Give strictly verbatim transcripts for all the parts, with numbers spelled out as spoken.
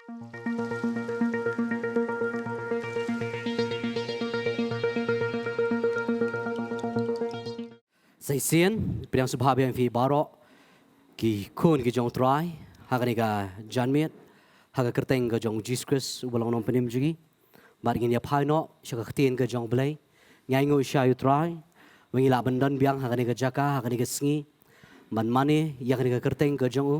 Sa shisien, pdiang sngewbha biang ïa phi baroh ki khun ki jong U Trai ha kane ka janmiet, ha ka kyrteng ka jong U Jisu Khrist uba long u nongpynim jong ngi. Bad ngin ïa phai noh sha ka ktien ka jong U Blei. Ngi ainguh shisha ïa U Trai ba ngi lah ban don biang ha kane ka jaka, ha kane ka sngi, ban mane ïa kane ka kyrteng ka jong u,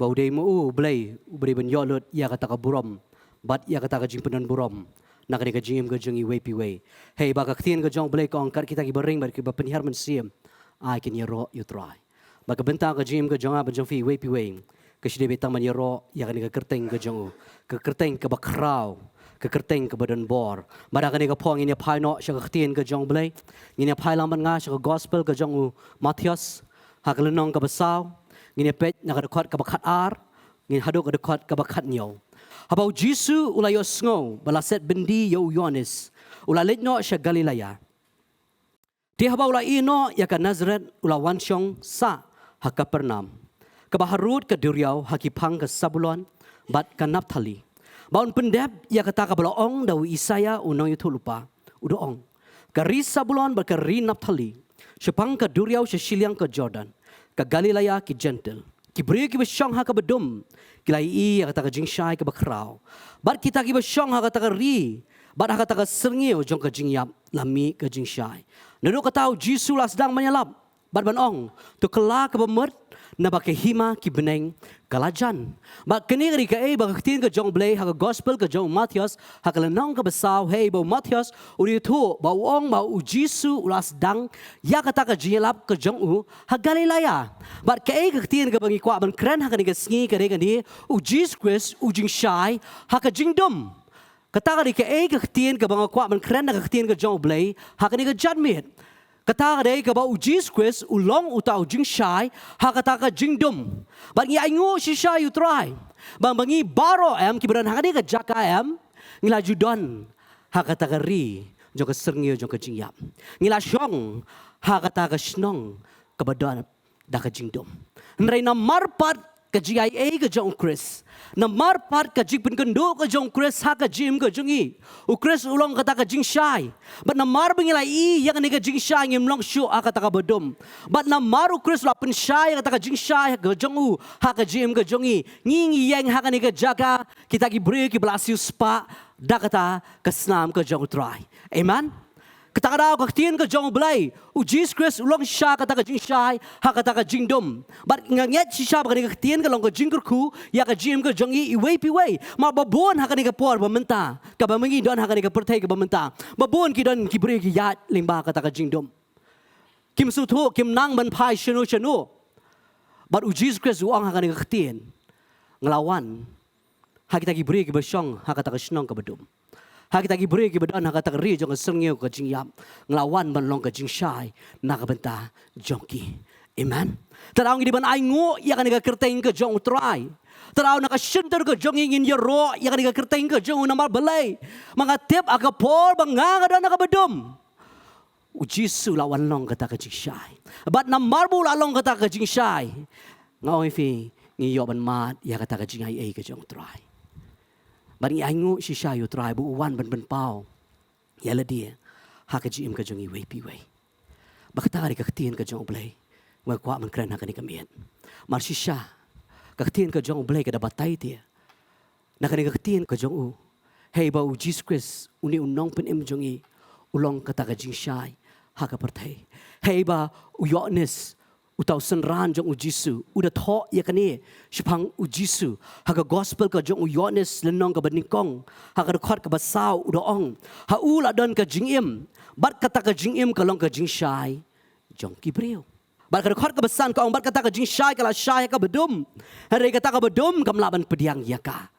ba u dei ma u U Blei uba dei ban ïoh lut ïa kata ka burom bad ïa kata ka jingpyndonburom na kane ka jingim ka jong ngi iwei pa iwei. Hei ba ka ktien ka jong U Blei ka ong, kat kita kiba ring bad kiba pynhiar mynsiem, ai kin ïaroh ïa U Trai. Bad ka bynta ka jingim ka jong nga bad jong phi iwei pa iwei ka shu dei beit tang ban ïaroh ïa kane ka kyrteng ka jong u, ka kyrteng kaba khraw, ka kyrteng kaba don bor. Bad ha kane ka por ngin ïa phai noh sha ka ktien ka jong U Blei. Ngin ïa phai lang bad nga sha ka gospel ka jong u Mathaios, ha ka lynnong kaba saw, ngin ïa peit na ka dkhot kaba khatar, ngin haduh ka dkhot kaba khathynñiew. Haba U Jisu u la ïohsngew ba la set byndi ïa u Ïoannis, u la leit noh sha Galilea. Te haba u la ïeh noh ïa ka Nasaret, u la wan shong sah ha Kapernaum, kaba harud ka duriaw ha ki phang ka Sabulon bad ka Naphtali, ba un pyndep ïa kata kaba la ong da u Isaïah u nongïathuhlypa, u da ong: Ka ri Sabulon bad ka ri Naphtali, shaphang ka duriaw sha shiliang ka Jordan, ka Galilea ki Jentil. Ki briew kiba shong ha kaba dum ki la ïohi ïa kata ka jingshai kaba khraw. Bad kita kiba shong ha kata ka ri bad ha kata ka syrngiew jong ka jingïap la mih ka jingshai. Naduh kata U Jisu u la sdang ban ïalap bad ban ong: To kylla kaba mut, naba ka hima ki bneng ka la jan. Bad kane ka dei kaei ba ka ktien ka jong U Blei ha ka gospel ka jong u Mathaios, ha ka lynnong kaba saw, hei ba u Mathaios u da ïathuh ba u ong ba U Jisu u la sdang ïa kata ka jingïalap ka jong u ha Galilea. Bad kaei ka ktien kaba ngi kwah ban kren ha kane ka sngi ka dei kane: U Jisu Khrist u jingshai ha ka jingdum. Kata ka dei kaei ka ktien kaba nga kwah ban kren na ka ktien ka jong U Blei ha kane ka janmiet. Kata ka dei kaba U Jisu Khrist u long uta u jingshai ha kata ka jingdum. Bad ngi ainguh shisha ïa U Trai ba, ba ngi baroh em kiba don ha kane ka jaka em, ngi la ju don ha kata ka ri jong ka syrngiew jong ka jingïap. Ngi la shong ha kata ka shnong kaba don da ka jingdum. Hynrei namar pat ka jingaiei ka jong U Khrist, namar pat ka jingpynkynduh ka jong U Khrist ha ka jingim ka jong ngi, U Khrist u long kata ka jingshai. Bad namar ba ngi la ïohi ïa kane ka jingshai, ngim long shuh ha kata kaba dum. Bad namar U Khrist u la pynshai ïa kata ka jingshai ka jong u ha ka jingim ka jong ngi, ngi ngi ïeng ha kane ka jaka kita ki briew kiba la siewspah da kata ka snam ka jong U Trai. Amen. Kata ka daw ka ktien ka jong U Blei, U Jisu Khrist u long shisha kata ka jingshai ha kata ka jingdum. Bad nga ngeit shisha ba kane ka ktien ka long ka jingkyrkhu ïa ka jingim ka jong ngi iwei pa iwei. Namar ba bun ha kane ka por ba mynta, kaba ma ngi don ha kane ka pyrthei kaba mynta, ba bun ki don ki briew ki ïaid lyngba kata ka jingdum. Kim sngewthuh, kim nang ban phai shano shano. Bad U Jisu Khrist u ong ha kane ka ktien: Nga la wan ha kita ki briew kiba shong ha kata ka shnong kaba dum, ha kita ki briew kiba don ha kata ka ri jong ka syrngiew ka jingïap. Nga la wan ban long ka jingshai na ka bynta jong ki. Amen. Te daw ngi dei ban ainguh ïa kane ka kyrteng ka jong U Trai. Te daw na ka shyntur ka jong ngi ngin ïaroh ïa kane ka kyrteng ka jong u. Namar balei? Ma nga tip ha ka por ba nga nga don ha kaba dum, U Jisu u la wan long kata ka jingshai. Bad namar ba u la long kata ka jingshai, nga ong ïa phi, ngi ïoh ban mad ïa kata ka jingaiei ka jong U Trai. Bad ngi ainguh shisha ïa U Trai ba u wan ban pynpaw ïa lade ha ka jingim ka jong ngi iwei pa iwei. Bad kata ka dei ka ktien ka jong U Blei ba nga kwah ban kren ha kane ka miet. Namar shisha ka ktien ka jong U Blei ka da batai te na kane ka ktien ka jong u, hei ba U Jisu Khrist, une u nongpynim jong ngi, u long kata ka jingshai ha ka pyrthei. Hei ba u Ïoannis, uta u synran jong U Jisu, u da thoh ïa kane shaphang U Jisu ha ka gospel ka jong u Ïoannis, lynnong kaba nyngkong, ha ka dkhot kaba saw, u da ong: Ha u la don ka jingim, bad kata ka jingim ka long ka jingshai jong ki briew. Bad ka dkhot kaba san ka ong: Bad kata ka jingshai ka la shai ha kaba dum, hynrei kata kaba dum kam lah ban pdiang ïa ka.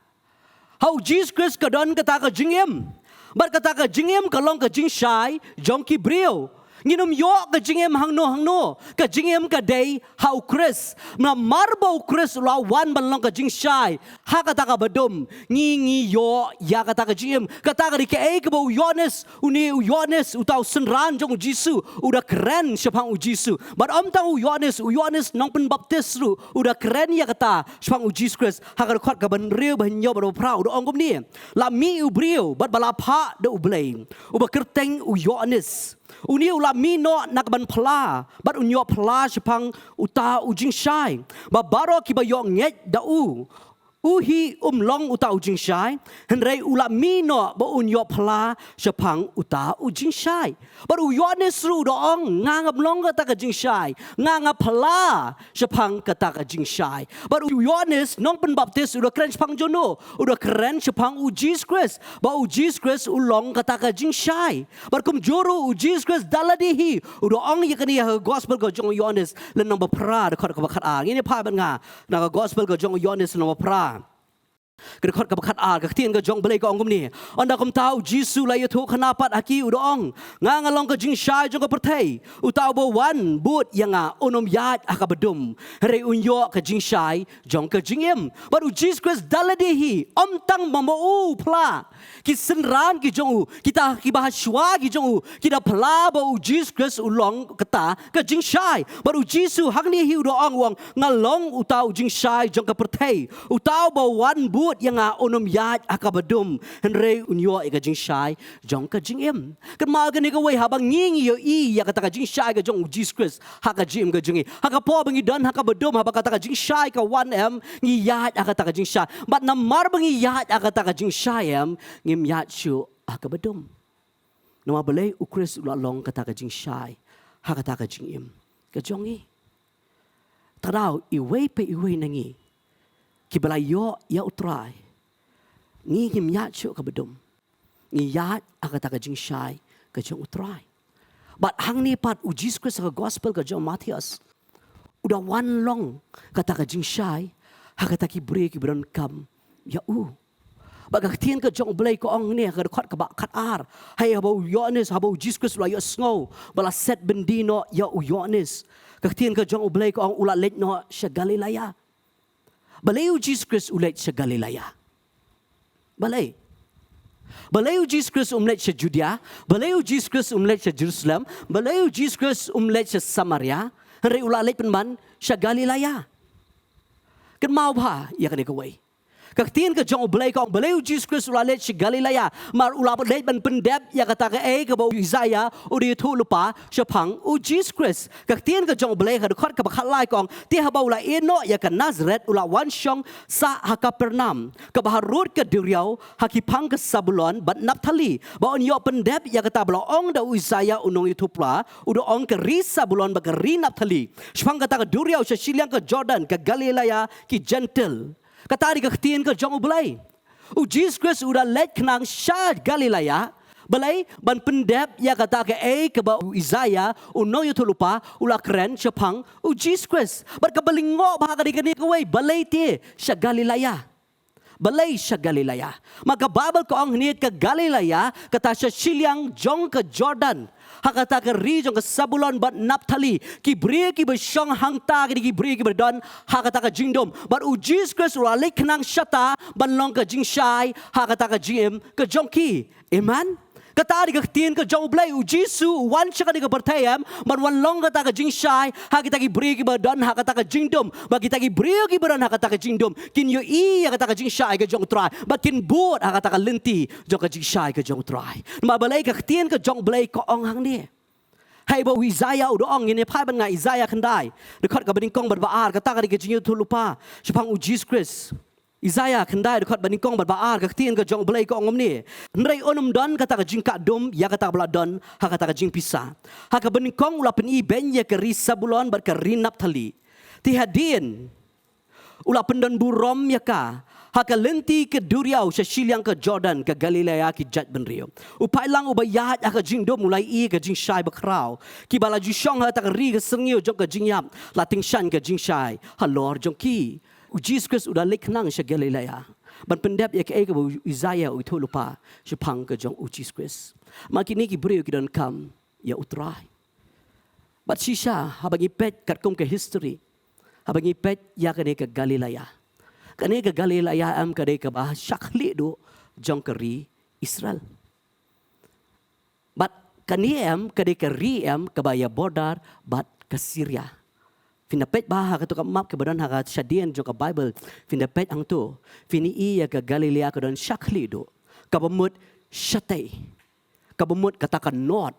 Ha U Jisu Khrist ka don kata ka jingim, bad kata ka jingim ka long ka jingshai jong ki briew. Ngin ym ïoh ka jingim hangno hangno. Ka jingim ka dei ha u Khrist. Namar ba u Khrist u la wan ban long ka jingshai ha kata kaba dum, ngi ngi ïoh ïa kata ka jingim. Kata ka dei kaei kaba u Ïoannis, une u Ïoannis, uta u synran jong u Jisu, u da kren shaphang u Jisu. Bad ym tang u Ïoannis, u Ïoannis nongpynbaptis ruh u da kren ïa kata shaphang u Jisu Khrist. Ha ka dkhot kaba hynriew, ba hynñiew bad ba phra, u da ong kumne: La mih u briew bad ba la phah da u Blei, uba kyrteng u Ïoannis. Une u la mih noh na ka ban phla bad un ïoh phla shaphang uta u jingshai, ba baroh kiba ïoh ngeit da u. U hi um long uta u jingshai, hynrei u la mih noh ba un ïoh phla shaphang uta u jingshai. Bad u Ïoannis ruh u da ong, nga ngam long kata ka jingshai, nga nga phla shaphang kata ka jingshai. Bad u Ïoannis nongpynbaptis u da kren shaphang juno? U da kren shaphang u Jisu Khrist, ba u Jisu Khrist u long kata ka jingshai. Bad kumjuh ruh u Jisu Khrist da lade hi u da ong ïa kane ha ka gospel ka jong u Ïoannis, lynnong ba phra, dkhot kaba khatar. Ngin ïa phai bad nga na ka gospel ka jong u Ïoannis, lynnong ba phra, ka dkhot kaba khatar. Ka ktien ka jong u Blei ka ong kumne: Ynda kumta u Jisu u la ïathuhkhana pat ha ki, u da ong, nga nga long ka jingshai jong ka pyrthei. Uta uba wan bud ïa nga un ym ïaid ha kaba dum, hynrei un ïoh ka jingshai jong ka jingim. Bad u Jisu Khrist da lade hi, ym tang ba ma u phla, ki synran ki jong u, kita kiba ha shuwa ki jong u, ki da phla ba u Jisu Khrist u long kata ka jingshai. Bad u Jisu hangne hi u da ong, u ong, nga long uta u jingshai jong ka pyrthei. Uta uba wan bud ïa nga un ym ïaid ha kaba dum, hynrei un ïoh ïa ka jingshai jong ka jingim. Kynmaw, kane kawei, haba ngi ngi ïohi ïa kata ka jingshai ka jong u Jisu Khrist ha ka jingim ka jong ngi, ha ka por ba ngi don ha kaba dum, haba kata ka jingshai ka wan em, ngi ïaid ha kata ka jingshai. Bad namar ba ngi ïaid ha kata ka jingshai em, ngim ïaid shuh ha kaba dum. Namar balei? U Khrist u la long kata ka jingshai ha kata ka jingim ka jong ngi. Te kdew, iwei pa iwei na ngi kiba la ïoh ïa u Trai, ngi ngim ïaid shuh ha kaba dum. Ngi ïaid ha kata ka jingshai ka jong u Trai. Bad hangne pat u Jisu Khrist ha ka gospel ka jong u Mathaios u da wan long kata ka jingshai ha kata ki briew kiba donkam ïa u. Bad ka ktien ka jong u Blei ka ong hangne ha ka dkhot kaba khatar, haba u Ïoannis, haba u Jisu Khrist u la ïohsngew ba la set byndi noh ïa u Ïoannis, ka ktien ka jong u Blei ka ong u la leit noh sha Galilea. Balei u Jisu Khrist u leit sha Galilea? Balei? Balei u Jisu Khrist um leit sha Judea? Balei u Jisu Khrist um leit sha Jerusalem? Balei u Jisu Khrist um leit sha Samaria? Hynrei u la leit pynban sha Galilea. Kynmaw bha ïa kane kawei. Ka ktien ka jong u Blei ka ong balei u Jisu Khrist u la leit sha Galilea. Namar u la leit ban pyndep ïa kata kaei kaba u Isaïah u da ïathuh lypa shaphang u Jisu Khrist. Ka ktien ka jong u Blei ha ka dkhot kaba khatlai ka ong, te haba u la ïeh noh ïa ka Nasareth, u la wan shong sah ha Kapernaum, kaba harud ka duriaw, ha ki phang ka Sabulon bad Naphtali, ba un ïoh pyndep ïa kata ba la ong da u Isaïah u nongïathuhlypa, u da ong, ka ri Sabulon bad ka ri Naphtali, shaphang kata ka duriaw sha shiliang ka Jordan, ka Galilea ki Jentil. Kata dei ka ktien ka jong u Blei. U Jisu Khrist u da leit khnang sha Galilea. Balei? Ban pyndep ïa kata kaei kaba u Isaïah u nongïathuhlypa u la kren shaphang u Jisu Khrist. Bad kaba lyngngoh bha ka dei kane kawei, balei te sha Galilea? Balei sha Galilea? Namar ka Baibl ka ong hangne ka Galilea kata sha shiliang jong ka Jordan, ha kata ka ri jong ka Sabulon bad Naphtali, ki briew kiba shong hangta ki dei ki briew kiba don ha kata ka jingdum. Bad u Jisu Khrist u la leit khnang shata ban long ka jingshai ha kata ka jingim ka jong ki. Amen. Kata dei ka ktien ka jong u Blei. U Jisu u wan sha kane ka pyrthei em, ban wan long kata ka jingshai ha kita ki briew kiba don ha kata ka jingdum. Ba kita ki briew kiba don ha kata ka jingdum kin ïohi ïa kata ka jingshai ka jong u Trai, ba kin bud ha kata ka lynti jong ka jingshai ka jong u Trai. Namar balei? Ka ktien ka jong u Blei ka ong hangne. Haba u Isaïah u da ong, ngin ïa phai bad nga Isaïah khyndai, dkhot kaba nyngkong bad ba ar, kata ka dei ka jingïathuhlypa shaphang u Jisu Khrist. Isaïah khyndai, dkhot ba nyngkong bad ba ar, ka ktien ka jong u Blei ka ong kumne: Hynrei un ym don kata ka jingkah dum ïa kata ba la don ha kata ka jingpisa, ha kaba nyngkong u la pynibeiñ ïa ka ri Sabulon bad ka ri Naphtali, te hadien u la pyndonburom ïa ka ha ka lynti ka duriaw sha shiliang ka Jordan, ka Galilea ki jaitbynriew. U paidlang uba ïaid ha ka jingdum u la ïohi ka jingshai bakhraw. Kiba la ju shong ha kata ka ri ka syrngiew jong ka jingïap la tyngshaiñ ka jingshai halor jong ki. U Jisu Khrist u da leit khnang sha Galilea ban pyndep ïa kaei kaba u Isaïah u ïathuhlypa shaphang ka jong u Jisu Khrist. Namar kine ki briew ki donkam ïa u Trai. Bad shisha, haba ngi peit katkum ka history, haba ngi peit ïa kane ka Galilaia, kane ka Galilaia em ka dei kaba shaklieh duh jong ka ri Israel. Bad kane em ka dei ka ri em kaba ïa border bad ka Syria. Phin da peit bha ha kato ka map kaba don ha ka shadien jong ka Bible, phin da peit hangto, phin ïohi ïa ka Galilaia ka don shaklieh duh, kaba mut shatei, kaba mut kata ka north,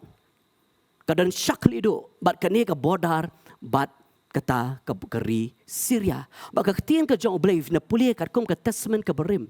ka don shaklieh duh bad kane ka border bad kata ka, ka ri Syria. Bad ka ktien ka jong U Blei, phin da pule katkum ka Testament kaba rim,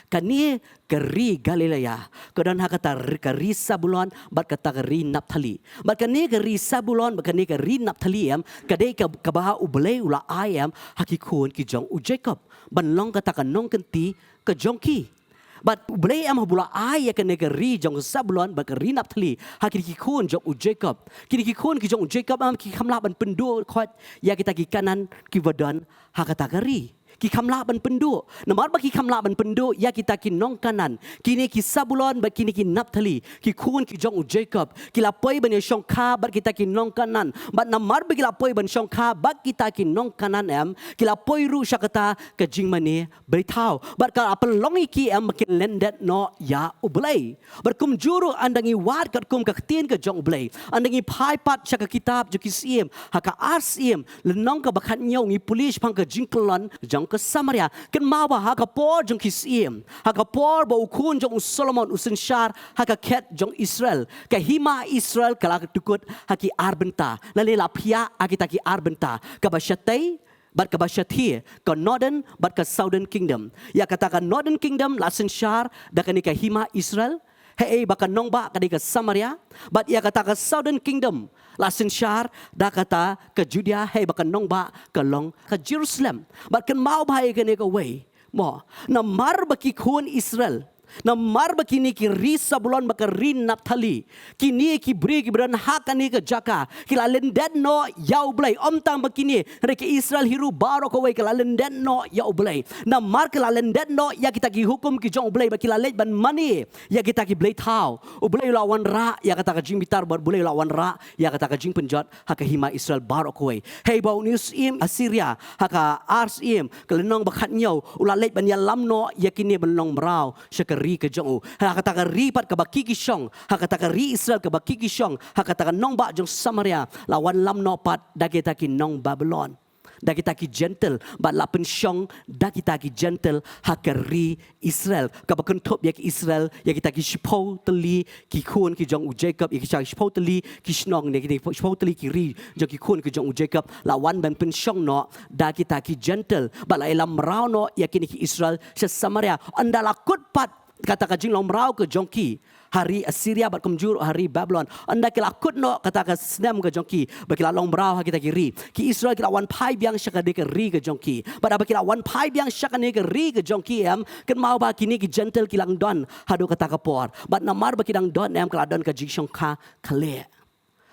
kane ka ri Galilaia ka don ha kata ri, ka ri Sebulon bad kata ka ri Naphtali. Bad kane ka ri Sebulon bad kane ka ri Naphtali em ka dei ka, kaba U Blei u la ai em ha ki khun ki jong u Jacob ban long kata ka nongkynti ka jong ki. Bad U Blei em haba u la ai ïa kane ka ri jong ka Sebulon bad ka ri Naphtali ha kine ki khun jong u Jacob, kine ki khun ki jong u Jacob em ki kham lah ban pynduh khoit ïa kita ki Kanaan kiba don ha kata ka ri. Ki kham lah ban pynduh. Namar ba ki kham lah ban pynduh ïa kita ki nong Kanaan, kine ki Sebulon bad kine ki Naphtali, ki khun ki jong u Jacob, ki la poi ban ïa shongkha bad kita ki nong Kanaan. Bad namar ba ki la poi ban shongkha bad kita ki nong Kanaan em, ki la poi ruh sha kata ka jingmane bleithaw. Bad ka la pynlong ïa ki em ba kin lyndet noh ïa U Blei. Bad kumjuh ruh ynda ngi wad katkum ka ktien ka jong U Blei, ynda ngi phai pat sha ka kitab jong Ki Syiem, ha ka Ar Syiem, lynnong kaba khathynñiew, ngi pule shaphang ka jingkyllon jong ka Samaria. Kynmaw ba ha ka por jong Ki Syiem, ha ka por ba u khun jong u Solomon u synshar ha ka khet jong Israel, ka hima Israel ka la dkut ha ki ar bynta, lane la phiah ha kita ki ar bynta, kaba shatei bad kaba shathie, ka Northern bad ka Southern Kingdom. Ïa kata ka Northern Kingdom la synshar da kane ka hima Israel, haei ba ka nongbah ka dei ka Samaria, bad ïa kata ka Southern Kingdom la synshar da kata ka Judea, haei ba ka nongbah ka long ka Jerusalem. Bad kynmaw bha ïa kane kawei mo, namar ba ki khun Israel, namar ba kine ki ri Sebulon bad ka ri Naphtali, kine ki briew kiba don ha kane ka jaka, ki la lyndet noh ïa U Blei. Ym tang ba kine, hynrei ka Israel hi ruh baroh kawei ka la lyndet noh ïa U Blei. Namar ka la lyndet noh ïa kita ki hukum ki jong U Blei, bad ki la leit ban mane ïa kita ki bleithaw. U Blei u la wanrah ïa kata ka jingbitar, bad U Blei u la wanrah ïa kata ka jingpynjot ha ka hima Israel baroh kawei. Haei ba une u syiem Assyria, ha ka Ar Syiem, ka lynnong ba khathynñiew, u la leit ban ïalam noh ïa kine ban long mraw sha ka ri ka jong u. Ha kata ka ri pat kaba ki ki shong, ha kata ka ri Israel kaba ki ki shong, ha kata ka nongbah jong Samaria, la wanlam noh pat da kita ki nong Babilon, da kita ki Jentil, bad la pynshong da kita ki Jentil ha ka ri Israel, kaba kynthup ïa ki Israel, ïa kita ki shiphew tylli ki khun ki jong u Jacob, ïa kita ki shiphew tylli ki shnong, ïa kita ki shiphew tylli ki ri jong ki khun ki jong u Jacob, la wan ban pynshong noh da kita ki Jentil, bad la ïalam mraw noh ïa kine ki Israel sha Samaria. Ynda la kut pat kata ka jinglong mraw ka jong ki ha ri Assyria bad kumjuh ha ri Babilon, ynda ki la kut noh kata ka snem ka jong ki ba ki la long mraw ha kita ki ri, ki Israel ki la wan phai biang sha kane ka ri ka jong ki. Bad haba ki la wan phai biang sha kane ka ri ka jong ki em, kynmaw ba kine ki Jentil ki la dang don haduh kata ka por. Bad namar ba ki dang don em, ka la don ka jingshongkha khlieh.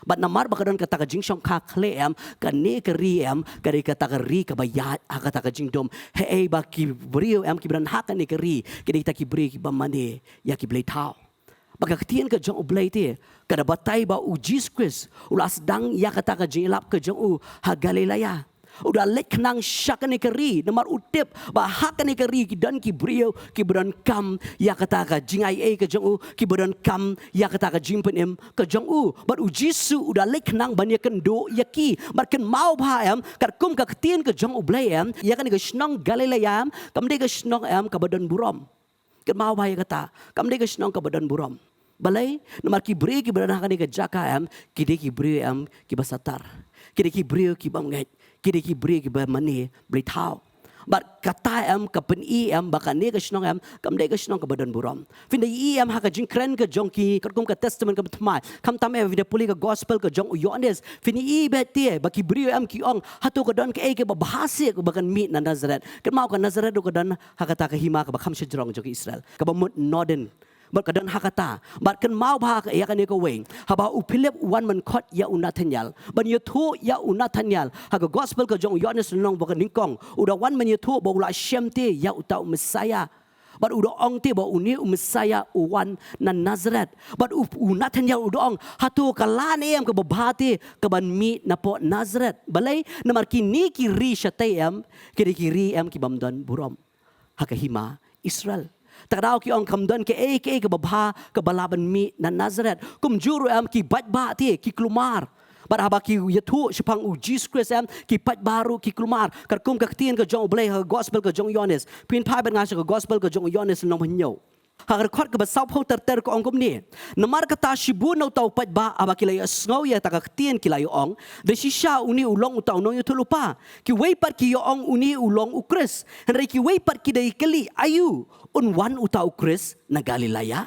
Bad namar ba ka don kata ka jingshongkha khlieh em, kane ka ri em ka dei kata ka ri kaba ïaid ha kata ka jingdum. Haei ba ki briew em kiba don ha kane ka ri ki dei kita ki briew kiba mane ïa ki bleithaw. Bad ka ktien ka jong U Blei te ka da batai ba U Jisu Khrist u la sdang ïa kata ka jingïalap ka jong u ha Galilaia. U da leit khnang sha kane ka ri namar u tip ba ha kane ka ri ki don ki briew kiba donkam ïa kata ka jingaiei ka jong u, kiba donkam ïa kata ka jingpynim ka jong u. Bad U Jisu u da leit khnang ban ïakynduh ïa ki. Bad kynmaw bha em, katkum ka ktien ka jong U Blei em, ïa kane ka shnong Galilaia em kam dei ka shnong em kaba don burom. Kynmaw bha ïa kata, kam dei ka shnong kaba don burom. Balei? Namar ki briew kiba don ha kane ka jaka em ki dei ki briew em kiba satar, ki dei ki briew kiba ngeit, ki dei ki briew kiba mane bleithaw. Bad kata em ka pyni em ba kane ka shnong em kam dei ka shnong kaba don burom. Phin da ïohi em ha ka jingkren ka jong ki katkum ka Testament kaba Thymmai, khamtam em phin da pule ka Gospel ka jong u Ïoannis, phin ïohi beit te ba ki briew em ki ong, hato ka don kaei kaba bha shisha kaba kan mih na Nasaret? Kynmaw ka Nasaret ruh ka don ha kata ka hima kaba kham shajrong jong ki Israel, kaba mut Northern. Bad ka don ha kata. Bad kynmaw bha ïa kane kawei, haba u Philip u wan ban khot ïa u Nathanael, ban ïathuh ïa u Nathanael, ha ka Gospel ka jong u Ïoannis lynnong ba kaba nyngkong, u da wan ban ïathuh ba u la shem te ïa uta u Messiah. Bad u da ong te ba une u Messiah u wan na Nazareth. Bad u, u Nathanael u da ong, hato ka la ne em kaba bha te kaban mih napoh Nazareth? Balei? Namar kine ki ri shatei em ki dei ki ri em ki bym don burom ha ka hima Israel. Te ka daw ki ong kam don kaei kaei kaba bha kaba lah ban mih na Nazareth. Kumjuh ruh em ki paidbah te ki kulmar. Bad haba ki ïathuh shaphang u Jisu Khrist em ki paidbah ruh ki kulmar. Katkum ka ktien ka jong U Blei ha ka gospel ka jong u Ïoannis. Phin phai bad nga sha ka gospel ka jong u Ïoannis lynnong ba hynñiew. Ha ka dkhot kaba sawphew ter ter ka ong kumne. Namar kata shibun na uta u paidbah haba ki la ïohsngew ïa kata ka ktien ki la ïa ong, da shisha une u long uta u nongïathuhlypa. Kiwei pat ki ïa ong une u long u Khrist. Hynrei kiwei pat ki da ïa kylli, aïu, un wan uta u Khrist na Galilea?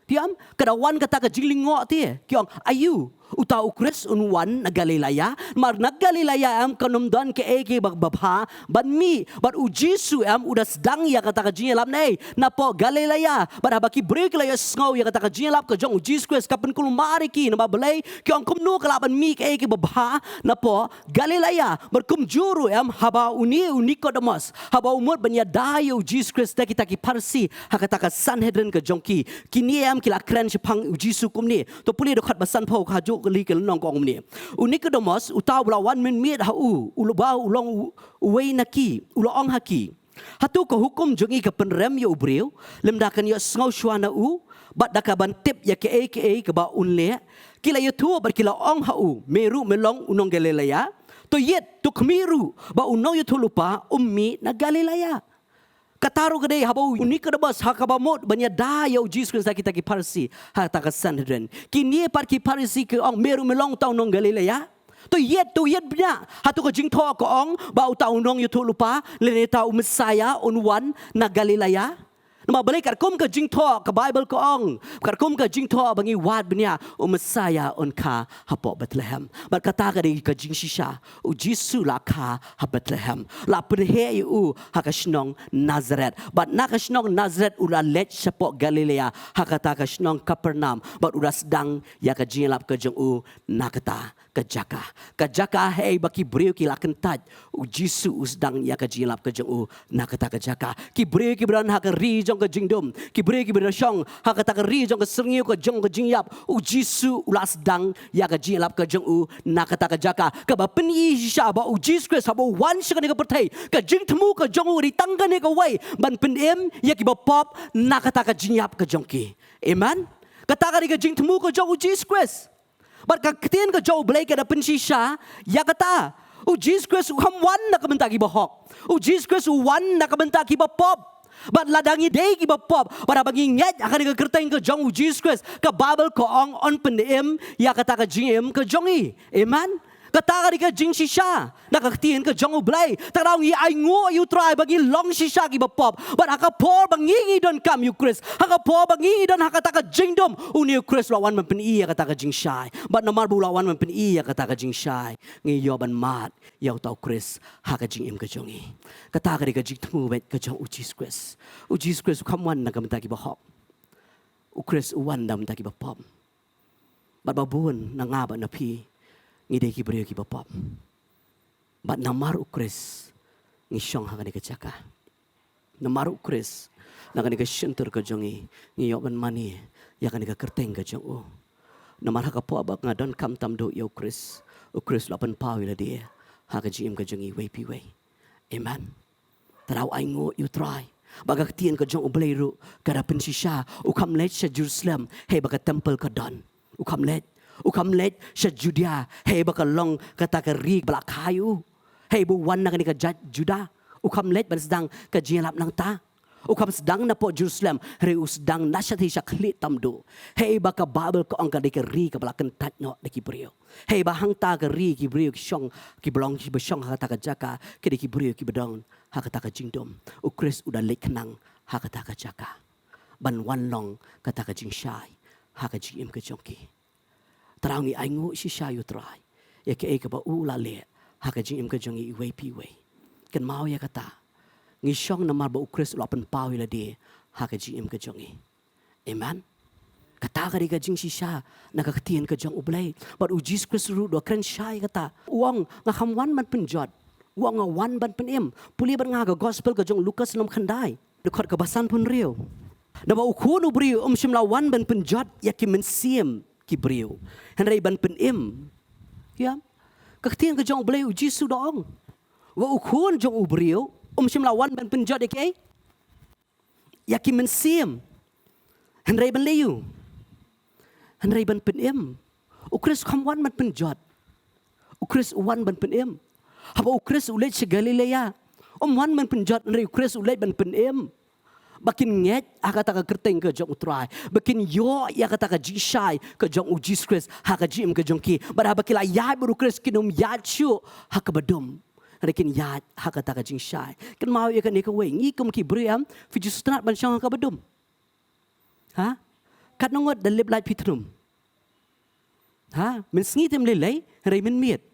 Te em, ka da wan kata ka jinglyngngoh te, ki ong, aïu, uta u Khrist un wan na Galilea? Namar na Galilea em kan ym don kaei kaei ba, ba bha ban mih. Bad u Jisu em u da sdang ïa kata ka jingïalap ne napoh Galilea. Bad haba ki briew ki la ïohsngew ïa kata ka jingïalap ka jong u Jisu Khrist, ka pynkulmar ïa ki, namar balei? Ki ong, kumno ka lah ban mih kaei kaei ba bha napoh Galilea? Bad kumjuh ruh em, haba une u Nikodemos haba u mut ban ïada ïa u Jisu Khrist da kita ki Pharisi ha kata ka Sanhedrin ka jong ki, kine em ki la kren shaphang u Jisu kumne. To pule dkhot ba sanphew, ka juh kali ka lynnong ka ong kumne. U Nikodemos, uta u la wan mynmiet ha u, u la ba u long u, uwei na ki, u la ong ha ki, hato ka hukum jong ngi ka pynrem ïa u briew lymda kan ïohsngew shuwa na u, bad da kaban tip ïa kaei kaei kaba un leh? Ki la ïathuh bad ki la ong ha u, me ruh me long u nong Galilea? To ïit, to khmih ruh ba u nongïathuhlypa um mih na Galilea. Kata ruh ka dei haba u Nikodemos ha kaba mut ban ïada ïa u Jisu Khrist da kita ki Pharisi ha kata ka Sanhedrin, kine pat ki Pharisi ki ong, me ruh me long uta u nong Galilea? To ïit, to ïit bniah, hato ka jingthoh ka ong ba uta u nongïathuhlypa lane uta u Messiah un wan na Galilea? Namar balei? Katkum ka jingthoh ka Baibl ka ong, katkum ka jingthoh ba ngi wad bniah, u Messiah un kha hapoh Bethlehem. Bad kata ka dei ka jingshisha, u Jisu la kha ha Bethlehem, la pynheh ïa u ha ka shnong Nazareth. Bad na ka shnong Nazareth u la leit shapoh Galilea ha kata ka shnong Kapernaum, bad u la sdang ïa ka jingïalap ka jong u na kata ka jaka. Ka jaka haei ba ki briew ki la kyntait, u Jisu u sdang ïa ka jingïalap ka jong u na kata ka jaka. Ki briew kiba don ha ka ri jong ka jingdum, ki briew kiba don shong ha kata ka ri jong ka syrngiew ka jong ka jingïap, u Jisu u la sdang ïa ka jingïalap ka jong u na kata ka jaka. Kaba pyni shisha ba u Jisu Khrist haba u wan sha kane ka pyrthei, ka jingthmu ka jong u dei tang kane kawei, ban pynim ïa kiba pop na kata ka jingïap ka jong ki. Amen. Kata ka dei ka jingthmu ka jong u Jisu Khrist. Bad ka ktien ka jong U Blei ka da pynshisha ïa kata. U Jisu Khrist u kham wan na ka bynta kiba hok. U Jisu Khrist u wan na ka bynta kiba pop. Bad lada ngi dei kiba pop, bad haba ngi ngeit ha kane ka kyrteng ka jong u Jisu Khrist, ka Baibl ka ong un pynim ïa kata ka jingim ka jong ngi. Amen. Kata ka dei ka jingshisha na ka ktien ka jong U Blei. Te ka daw ngi ainguh ïa u Trai ba ngi long shisha kiba pop. Bad ha ka por ba ngi ngi donkam ïa u Khrist, ha ka por ba ngi ngi don ha kata ka jingdum, une u Khrist u la wan ban pyni ïa kata ka jingshai. Bad namar ba u la wan ban pyni ïa kata ka jingshai, ngi ïoh ban mad ïa uta u Khrist ha ka jingim ka jong ngi. Kata ka dei ka jingthmu beit ka jong u Jisu Khrist. U Jisu Khrist u kham wan na ka bynta kiba hok. U Khrist u wan na ka bynta kiba pop. Bad ba bun na nga bad na phi ngi dei ki briew kiba pop. Bad namar u Khrist ngi shong ha kane ka jaka. Namar u Khrist na kane ka shyntur ka jong ngi, ngi ïoh ban mane ïa kane ka kyrteng ka jong u. Namar ha ka por ba nga donkam tam duh ïa u Khrist, u Khrist u la pynpaw ïa lade ha ka jingim ka jong ngi iwei pa iwei. Amen. Te daw ainguh ïa u Trai ba ka ktien ka jong U Blei ruh ka da pynshisha. U kham leit sha Jerusalem hei ba ka temple ka don. U kham leit. U kham leit sha Judea hei ba ka long kata ka ri ba la kha ïa u. Hei ba u wan na kane ka jait Juda. U kham leit ban sdang ka jingïalap nangta. U kham sdang napoh Jerusalem, hynrei u sdang na shathie sha khlieh tam duh. Hei ba ka Baibl ka ong ka dei ka ri kaba la kyntait noh da ki briew. Hei ba hangta ka ri ki briew ki shong, kiba long kiba shong ha kata ka jaka ki dei ki briew kiba don ha kata ka jingdum. U Khrist u da leit khnang ha kata ka jaka ban wan long kata ka jingshai ha ka jingim ka jong ki. Te daw ngi ainguh shisha ïa u Trai ïa kaei kaba u la leh ha ka jingim ka jong ngi iwei pa iwei. Kynmaw ïa kata. Ngi shong namar ba u Khrist u la pynpaw ïa lade ha ka jingim ka jong ngi. Amen. Kata ka dei ka jingshisha na ka ktien ka jong U Blei. Bad u Jisu Khrist ruh u da kren shai kata. U ong, nga kham wan ban pynjot. U ong, nga wan ban pynim. Pule bad nga ka gospel ka jong u Lukas lynnong khyndai. dkhot kaba sanphew hynriew. Naba u Khun u briew um shym la wan ban pynjot ïa ki mynsiem ki briew, hynrei ban pynim. Ïa. Ka ktien ka jong U Blei, U Jisu u da ong, wa u Khun jong u briew um shym la wan ban pynjot ïa ki, ïa ki mynsiem, hynrei ban leh ïa u, hynrei ban pynim. U Khrist um wan ban pynjot. U Khrist u wan ban pynim. Haba u Khrist u leit sha Galilea, um wan ban pynjot, hynrei u Khrist u leit ban pynim. Ba kin ngeit ha kata ka kyrteng ka jong U Trai, ba kin ïoh ïa kata ka jingshai ka jong U Jisu Khrist ha ka jingim ka jong ki. Bad haba ki la ïaid bad U Khrist, kin ym ïaid shuh ha kaba dum, hynrei kin ïaid ha kata ka jingshai. Kynmaw ïa kane kawei, ngi kum ki briew em, phi ju sngewtynnat ban shong ha kaba dum? Ha? Katno ngut da lip light phi thnum? Ha? Mynsngi te ym lei lei, hynrei mynmiet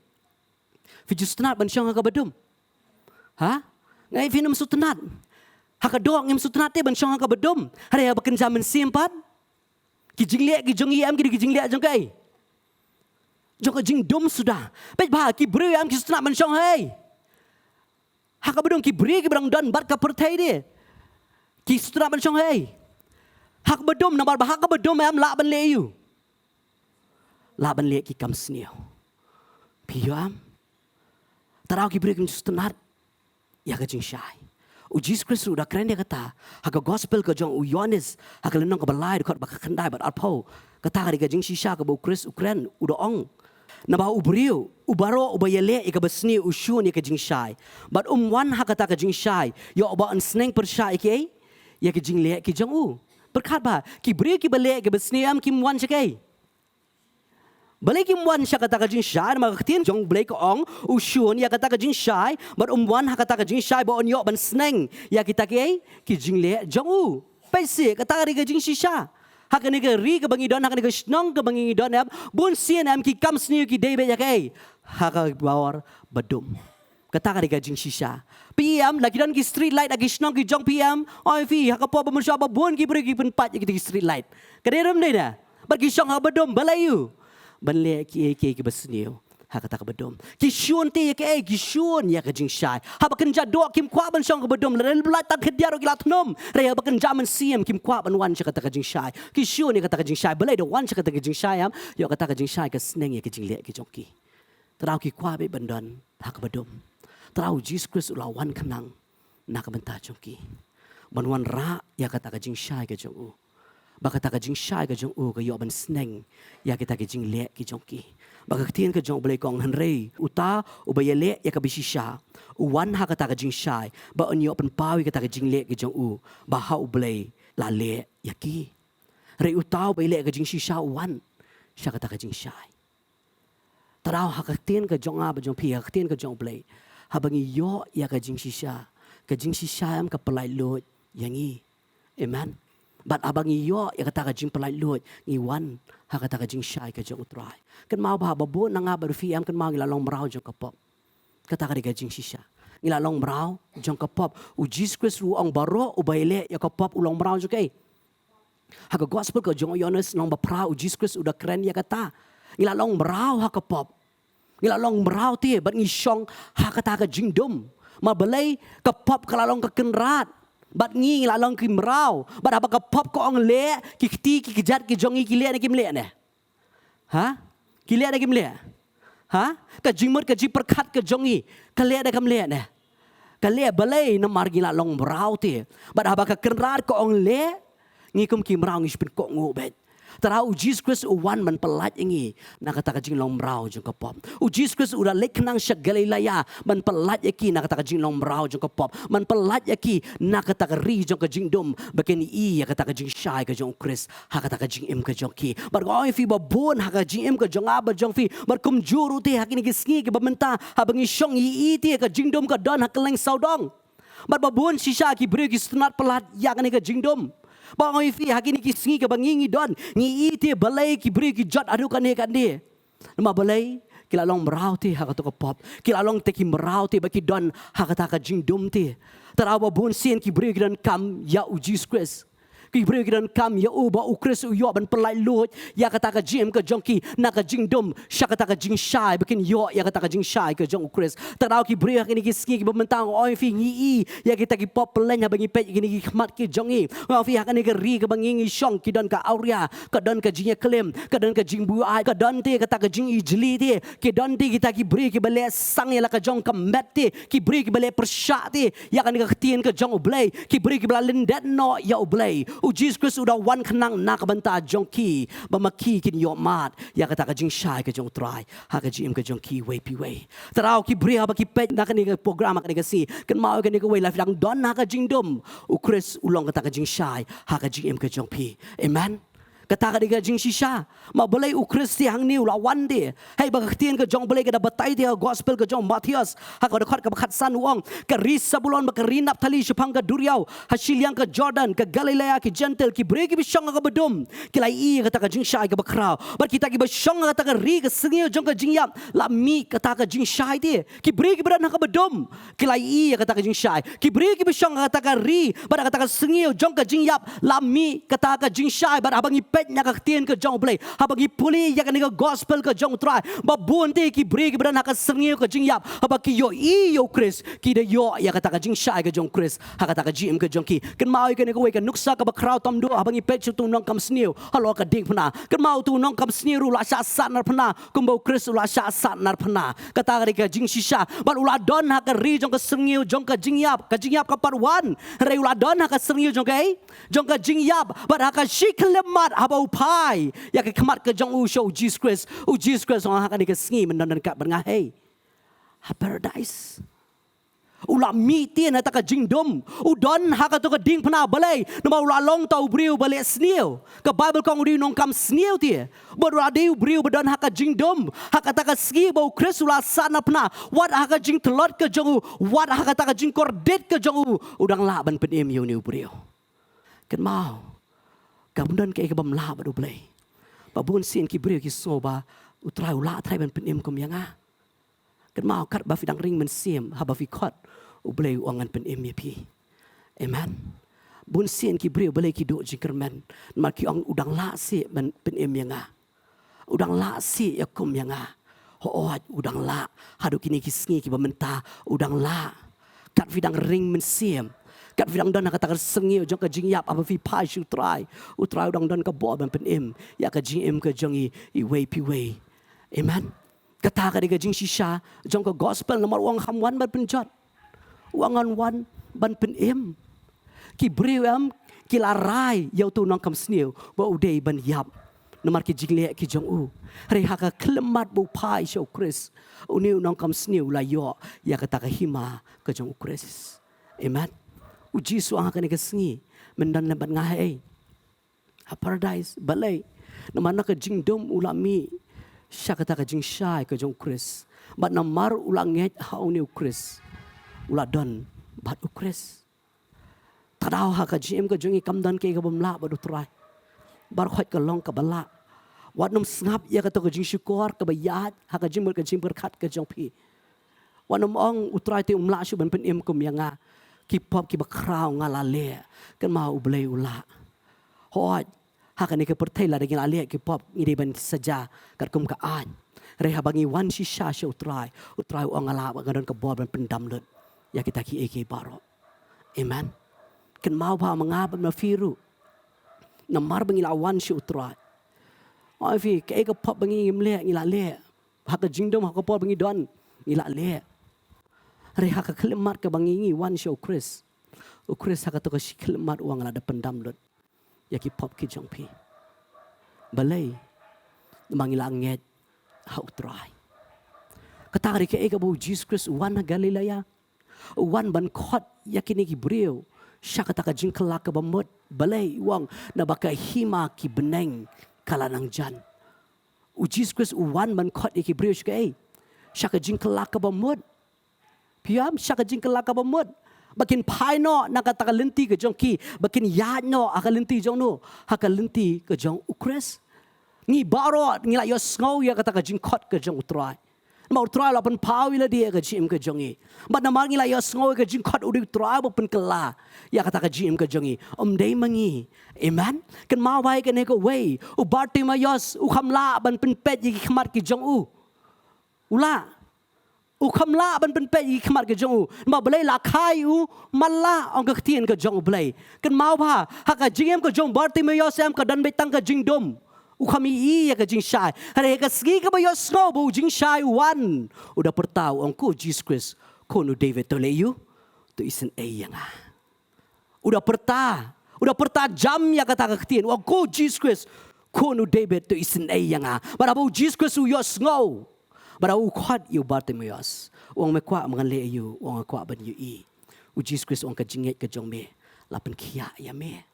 phi ju sngewtynnat ban shong ha kaba dum? Ha? Ngi, phin ym sngewtynnat. Ha ka doh ngim sngewtynnat te ban shong ha kaba dum, hynrei haba kynja mynsiem pat, ki jingleh ki jong ngi em ki dei ki jingleh jong kaei? Jong ka jingdum suda. Peit bha, ki briew em ki sngewtynnat ban shong ha ei? Ha kaba dum. Ki briew kiba dang don bad ka pyrthei de, ki sngewtynnat ban shong ha ei? Ha kaba dum. Namar ba ha kaba dum em lah ban leh ïa u, lah ban leh ki kam sniew. Phi ïohi em? Tang ki briew kim sngewtynnat ïa ka jingshai. U Jisu Khrist u da kren ïa kata ha ka gospel ka jong u Ïoannis, ha ka lynnong kaba lai, dkhot ba khyndai bad arphew. Kata ka dei ka jingshisha kaba u Khrist u kren, u da ong, naba u briew u baroh uba ïaleh ïa kaba sniew u shun ïa ka jingshai, bad um wan ha kata ka jingshai ïoh ba un sneng pyrshah ïa kiei? Ïa ki jingleh ki jong u. Pyrkhat bha, ki briew kiba leh ïa kaba sniew em kim wan sha kaei? Balei kim wan sha kata ka jingshai? Namar ka ktien jong U Blei ka ong, u shun ïa kata ka jingshai bad um wan ha kata ka jingshai ba un ïoh ban sneng ïa kita kiei? Ki jingleh jong u. Peit seh, kata ka dei ka jingshisha. Ha kane ka ri kaba ngi don, ha kane ka shnong kaba ngi don em, bun sien em ki kam sniew ki dei beit ïa kaei? Ha ka bor ba dum. Kata ka dei ka jingshisha. Phi ïohi em, la ki don ki street light ha ki shnong ki jong phi em, oi phi, ha ka por ba mynshuwa ba bun ki briew ki pynpait ïa kita ki street light. Ka dei ruh ym dei ne? Bad ki shong ha kaba dum, balei? Ban leh kiei kiei kiba sniew ha kata kaba dum. Ki shun te ïa kaei? Ki shun ïa ka jingshai. Haba kynja doh kim kwah ban shong ha kaba dum. Lada lip light tang khyndiat ruh ki la thnum, hynrei haba kynja mynsiem kim kwah ban wan sha kata ka jingshai. Ki shun ïa kata ka jingshai. Balei? Da wan sha kata ka jingshai em, ïoh kata ka jingshai ka sneng ïa ki jingleh ki jong ki. Tang ki kwah beit ban don ha kaba dum. Tang u Jisu Khrist u la wan khnang na ka bynta jong ki, ban wanrah ïa kata ka jingshai ka jong u, ba kata ka jingshai ka jong u ka ïoh ban sneng ïa kita ki jingleh ki jong ki. Ba ka ktien ka jong U Blei ka ong, hynrei uta uba ïaleh ïa kaba shisha u wan ha kata ka jingshai, ba un ïoh pynpaw ïa kata ka jingleh ki jong u ba ha U Blei la leh ïa ki. Hynrei uta uba ïaleh ïa ka jingshisha u wan sha kata ka jingshai. Tang ha ka ktien ka jong nga bad jong phi, ha ka ktien ka jong U Blei, haba ngi ïoh ïa ka jingshisha, ka jingshisha em ka pyllait luid ïa ngi. Amen. Bad haba ngi ïoh ïa kata ka jingpyllait luid, ngi wan ha kata ka jingshai ka jong U Trai. Kynmaw bha, ba bun na nga bad phi em, kynmaw, ngi la long mraw jong ka pop. Kata ka dei ka jingshisha. Ngi la long mraw jong ka pop. U Jisu Khrist u ong, baroh uba ïaleh ïa ka pop u long mraw jong kaei? Ha ka gospel ka jong u Ïoannis lynnong ba phra, u Jisu Khrist u da kren ïa kata. Ngi la long mraw ha ka pop. Ngi la long mraw te bad ngi shong ha kata ka jingdum. Namar balei? Ka pop ka la long ka kynrad bad ngi, ngi la long ki mraw. Bad haba ka pop ka ong leh, ki kti ki kjat ki jong ngi ki leh ne kim leh ne? Ha? Ki leh ne kim leh? Ha? Ka jingmut ka jingpyrkhat ka jong ngi, ka leh ne kam leh ne? Ka leh. Balei? Namar ngi la long mraw te. Bad haba ka kynrad ka ong leh, ngi kum ki mraw ngi shu pynkohnguh beit. Tang u Jisu Khrist u wan ban pyllait ïa ngi na kata ka jinglong mraw jong ka pop. U Jisu Khrist u da leit khnang sha Galilea ban pyllait ïa ki na kata ka jinglong mraw jong ka pop, ban pyllait ïa ki na kata ka ri jong ka jingdum, ba kin ïohi ïa kata ka jingshai ka jong u Khrist ha kata ka jingim ka jong ki. Bad nga ong ïa phi, ba bun ha ka jingim ka jong nga bad jong phi, bad kumjuh ruh te ha kine ki sngi kiba mynta, haba ngi shong ngi ïohi te ka jingdum ka don ha kylleng sawdong. Bad ba bun shisha ki briew ki sngewtynnat palat ïa kane ka jingdum. Ba nga ong ïa phi, ha kine ki sngi kiba ngi ngi don, ngi ïohi te balei ki briew ki jot haduh kane kane. Namar balei? Ki la long mraw te ha kato ka pop. Ki la long te ki mraw te, ba ki don ha kata ka jingdum te. Tang ba bun sien ki briew ki donkam ïa u Jisu Khrist. Ki briew ki donkam ïa u ba u Khrist u ïoh ban pyllait luid ïa kata ka jingim ka jong ki na ka jingdum sha kata ka jingshai, ba kin ïoh ïa kata ka jingshai ka jong u Khrist. Te daw ki briew ha kine ki sngi kiba mynta, nga ong ïa phi, ngi i ïa kita ki pop pylleng haba ngi peit ïa kine ki khmat ki jong ngi. Nga ong ïa phi, ha kane ka ri kaba ngi ngi shong, ki don ka awria, ka don ka jingïakhlem, ka don ka jingbuaid, ka don te kata ka jingijli te, ki don te kita ki briew kiba leh sang ïa la ka jong ka met te, ki briew kiba leh pyrshah te ïa kane ka ktien ka jong U Blei, ki briew kiba la lyndet noh ïa U Blei. U Jisu Khrist u da wan khnang na ka bynta jong ki, ba ma ki kin ïoh mad ïa kata ka jingshai ka jong U Trai ha ka jingim ka jong ki iwei pa iwei. Te daw ki briew haba ki peit na kane ka program, ha kane ka sngi, kynmaw ïa kane kawei, lada phi dang don ha ka jingdum, u Khrist u long kata ka jingshai ha ka jingim ka jong phi. Amen. Kata ka dei ka jingshisha. Ma balei u Khrist te hangne u la wan te? Hei, ba ka ktien ka jong U Blei ka da batai te ha gospel ka jong u Mathaios, ha ka dkhot kaba khatsan, u ong, ka ri Sebulon bad ka ri Naphtali shaphang ka duriaw, ha shiliang ka Jordan, ka Galilaia ki Jentil, ki briew kiba shong ha kaba dum ki la ïohi ïa kata ka jingshai kaba khraw. Bad kita kiba shong ha kata ka ri ka sngi jong ka jingïap la mih kata ka jingshai te. Ki briew kiba don ha kaba dum ki la ïohi ïa kata ka jingshai. Ki briew kiba shong ha kata ka ri bad ha kata ka sngi jong ka jingïap la mih kata ka jingshai. Bad haba ngi peit na ka ktien ka jong U Blei, haba ngi pule ïa kane ka gospel ka jong U Trai, ba bun te ki briew kiba don ha ka sngi ka jingïap, haba ki ïohi ïa u Khrist, ki da ïoh ïa kata ka jingshai ka jong u Khrist ha kata ka jingim ka jong ki. Kynmaw ïa kane kawei ka nuksa kaba khraw tam duh haba ngi peit sha utu u nongkam sniew halor ka diengphna. Kynmaw utu u nongkam sniew ruh u la shah sahnarphna kumba u Khrist u la shah sahnarphna. Kata ka dei ka jingshisha. Bad u la don ha ka ri jong ka sngi jong ka jingïap, ka jingïap ka pat wan. Hynrei u la don ha ka sngi jong ka, jong ka jingïap. Bad ha ka shi khyllipmat haba u phai ïa ka khmat ka jong u sha u Jisu Khrist, u Jisu Khrist u ong, ha kane ka sngi men don ryngkat bad nga, hei, ha paradise. U la mih te na kata ka jingdum. U don ha kato ka diengphna. Balei? Namar u la long uta u briew ba leh sniew. Ka Baibl ka ong u dei u nongkam sniew te. Bad u la dei u briew ba don ha ka jingdum. Ha kata ka sngi ba u Khrist u la sahnarphna, wat ha ka jingtlot ka jong u, wat ha kata ka jingkordit ka jong u, u dang lah ban pynim ïa une u briew. Kynmaw, kam don kaei kabym lah bad U Blei. Ba bun sien ki briew ki sngew ba U Trai u lah trai ban pynim kum ïa nga. Kynmaw, katba phi dang ring mynsiem, haba phi khot, U Blei u ong ngan pynim ïa phi. Amen. Bun sien ki briew balei ki duh jingkyrmen? Namar ki ong, u dang lah seh ban pynim ïa nga. U dang lah seh ïa kum ïa nga. Hooid, u dang lah. Haduh kine ki sngi kiba mynta u dang lah. Kat phi dang ring mynsiem, kat phi dang don ha kata ka sngi jong ka jingïap, haba phi phai sha U Trai, U Trai u dang don ka bor ban pynim ïa ka jingim ka jong i iwei pa iwei. Amen. Kata ka dei ka jingshisha jong ka gospel, namar u ong, ham wan ban pynjot. U ong, ngan wan ban pynim. Ki briew em ki la rai ïa utu u nongkam sniew ba u dei ban ïap namar ki jingleh ki jong u. Hynrei ha ka khyllipmat ba u phai sha u Khrist, une u nongkam sniew u la ïoh ïa kata ka hima ka jong u Khrist. Amen. U Jisu u ong, ha kane ka sngi men don lem bad nga, hei, ha paradise. Balei? Namar na ka jingdum u la mih sha kata ka jingshai ka jong u Khrist. Bad namar u la ngeit ha une u Khrist, u la don bad u Khrist. Te daw ha ka jingim ka jong ngi kam don kaei kabym lah bad U Trai. Baroh ka long kaba lah. Wat nym sngap ïa kato ka jingshukor kaba ïaid ha ka jingmut ka jingpyrkhat ka jong phi. Wat nym ong, U Trai te um lah shuh ban pynim kum ïa nga. Ki pop kiba khraw nga la leh. Kynmaw, U Blei u lah. Hooid, ha kane ka pyrthei lada ngi la leh ki pop ngi dei ban saja katkum ka aiñ. Hynrei haba ngi wan shisha sha U Trai, U Trai u ong, nga lah, nga don ka bor ban pyndam lut ïa kita kiei kiei baroh. Amen. Kynmaw ba ma nga bad ma phi ruh, namar ba ngi la wan sha U Trai, ong ïa phi, kaei ka pop ba ngi ngim leh, ngi la leh. Ha ka jingdum, ha ka por ba ngi don, ngi la leh. Hynrei ha ka khyllipmat kaba ngi ngi wan sha u Khrist, u Khrist ha kato ka shi khyllipmat u ong, nga la dep pyndam lut ïa ki pop ki jong phi. Balei? Namar ngi la ngeit ha U Trai. Kata ka dei kaei kaba u Jisu Khrist u wan ha Galilaia. U wan ban khot ïa kine ki briew sha kata ka jingkylla kaba mut. Balei? U ong, naba ka hima ki bneng ka la nang jan. U Jisu Khrist u wan ban khot ïa ki briew sha kaei? Sha ka jingkylla kaba mut. Phi ïohi, sha ka jingkylla kaba mut. Ba kin phai noh na kata ka lynti ka jong ki, ba kin ïaid noh ha ka lynti jong no, ha ka lynti ka jong u Khrist. Ngi baroh ngi la ïohsngew ïa kata ka jingkhot ka jong U Trai. Namar u Trai u la pynpaw ïa lade ïa ka jingim ka jong ngi. Bad namar ngi la ïohsngew ïa ka jingkhot u dei u Trai uba pynkylla ïa kata ka jingim ka jong ngi, ym dei ma ngi. Amen. Kynmaw bha ïa kane kawei, u Bartimaeus u kham lah ban pynpeit ïa ki khmat ki jong u. U lah. U kham lah ban pynpeit ïa ki khmat ki jong u. Namar balei? La kha ïa u man lah, ong ka ktien ka jong U Blei. Kynmaw bha, ha ka jingim ka jong u Bartimaeus em, ka don beit tang ka jingdum. U kham ïohi ïa ka jingshai. Hynrei ha ka sngi kaba ïohsngew ba u jingshai u wan, u da pyrta, u ong, "Ko Jisu Khrist, Khun u David, to leh aïu? To isynei ïa nga." U da pyrta, u da pyrta jam ïa kata ka ktien, u ong, "Ko Jisu Khrist, Khun u David, to isynei ïa nga." Bad haba u Jisu Khrist u ïohsngew, bad haba u khot ïa u Bartimaeus, u ong, "Me kwah ba ngan leh aïu?" U ong, "Nga kwah ban ïohi." U Jisu Khrist u ong, "Ka jingngeit ka jong me la pynkhiah ïa me."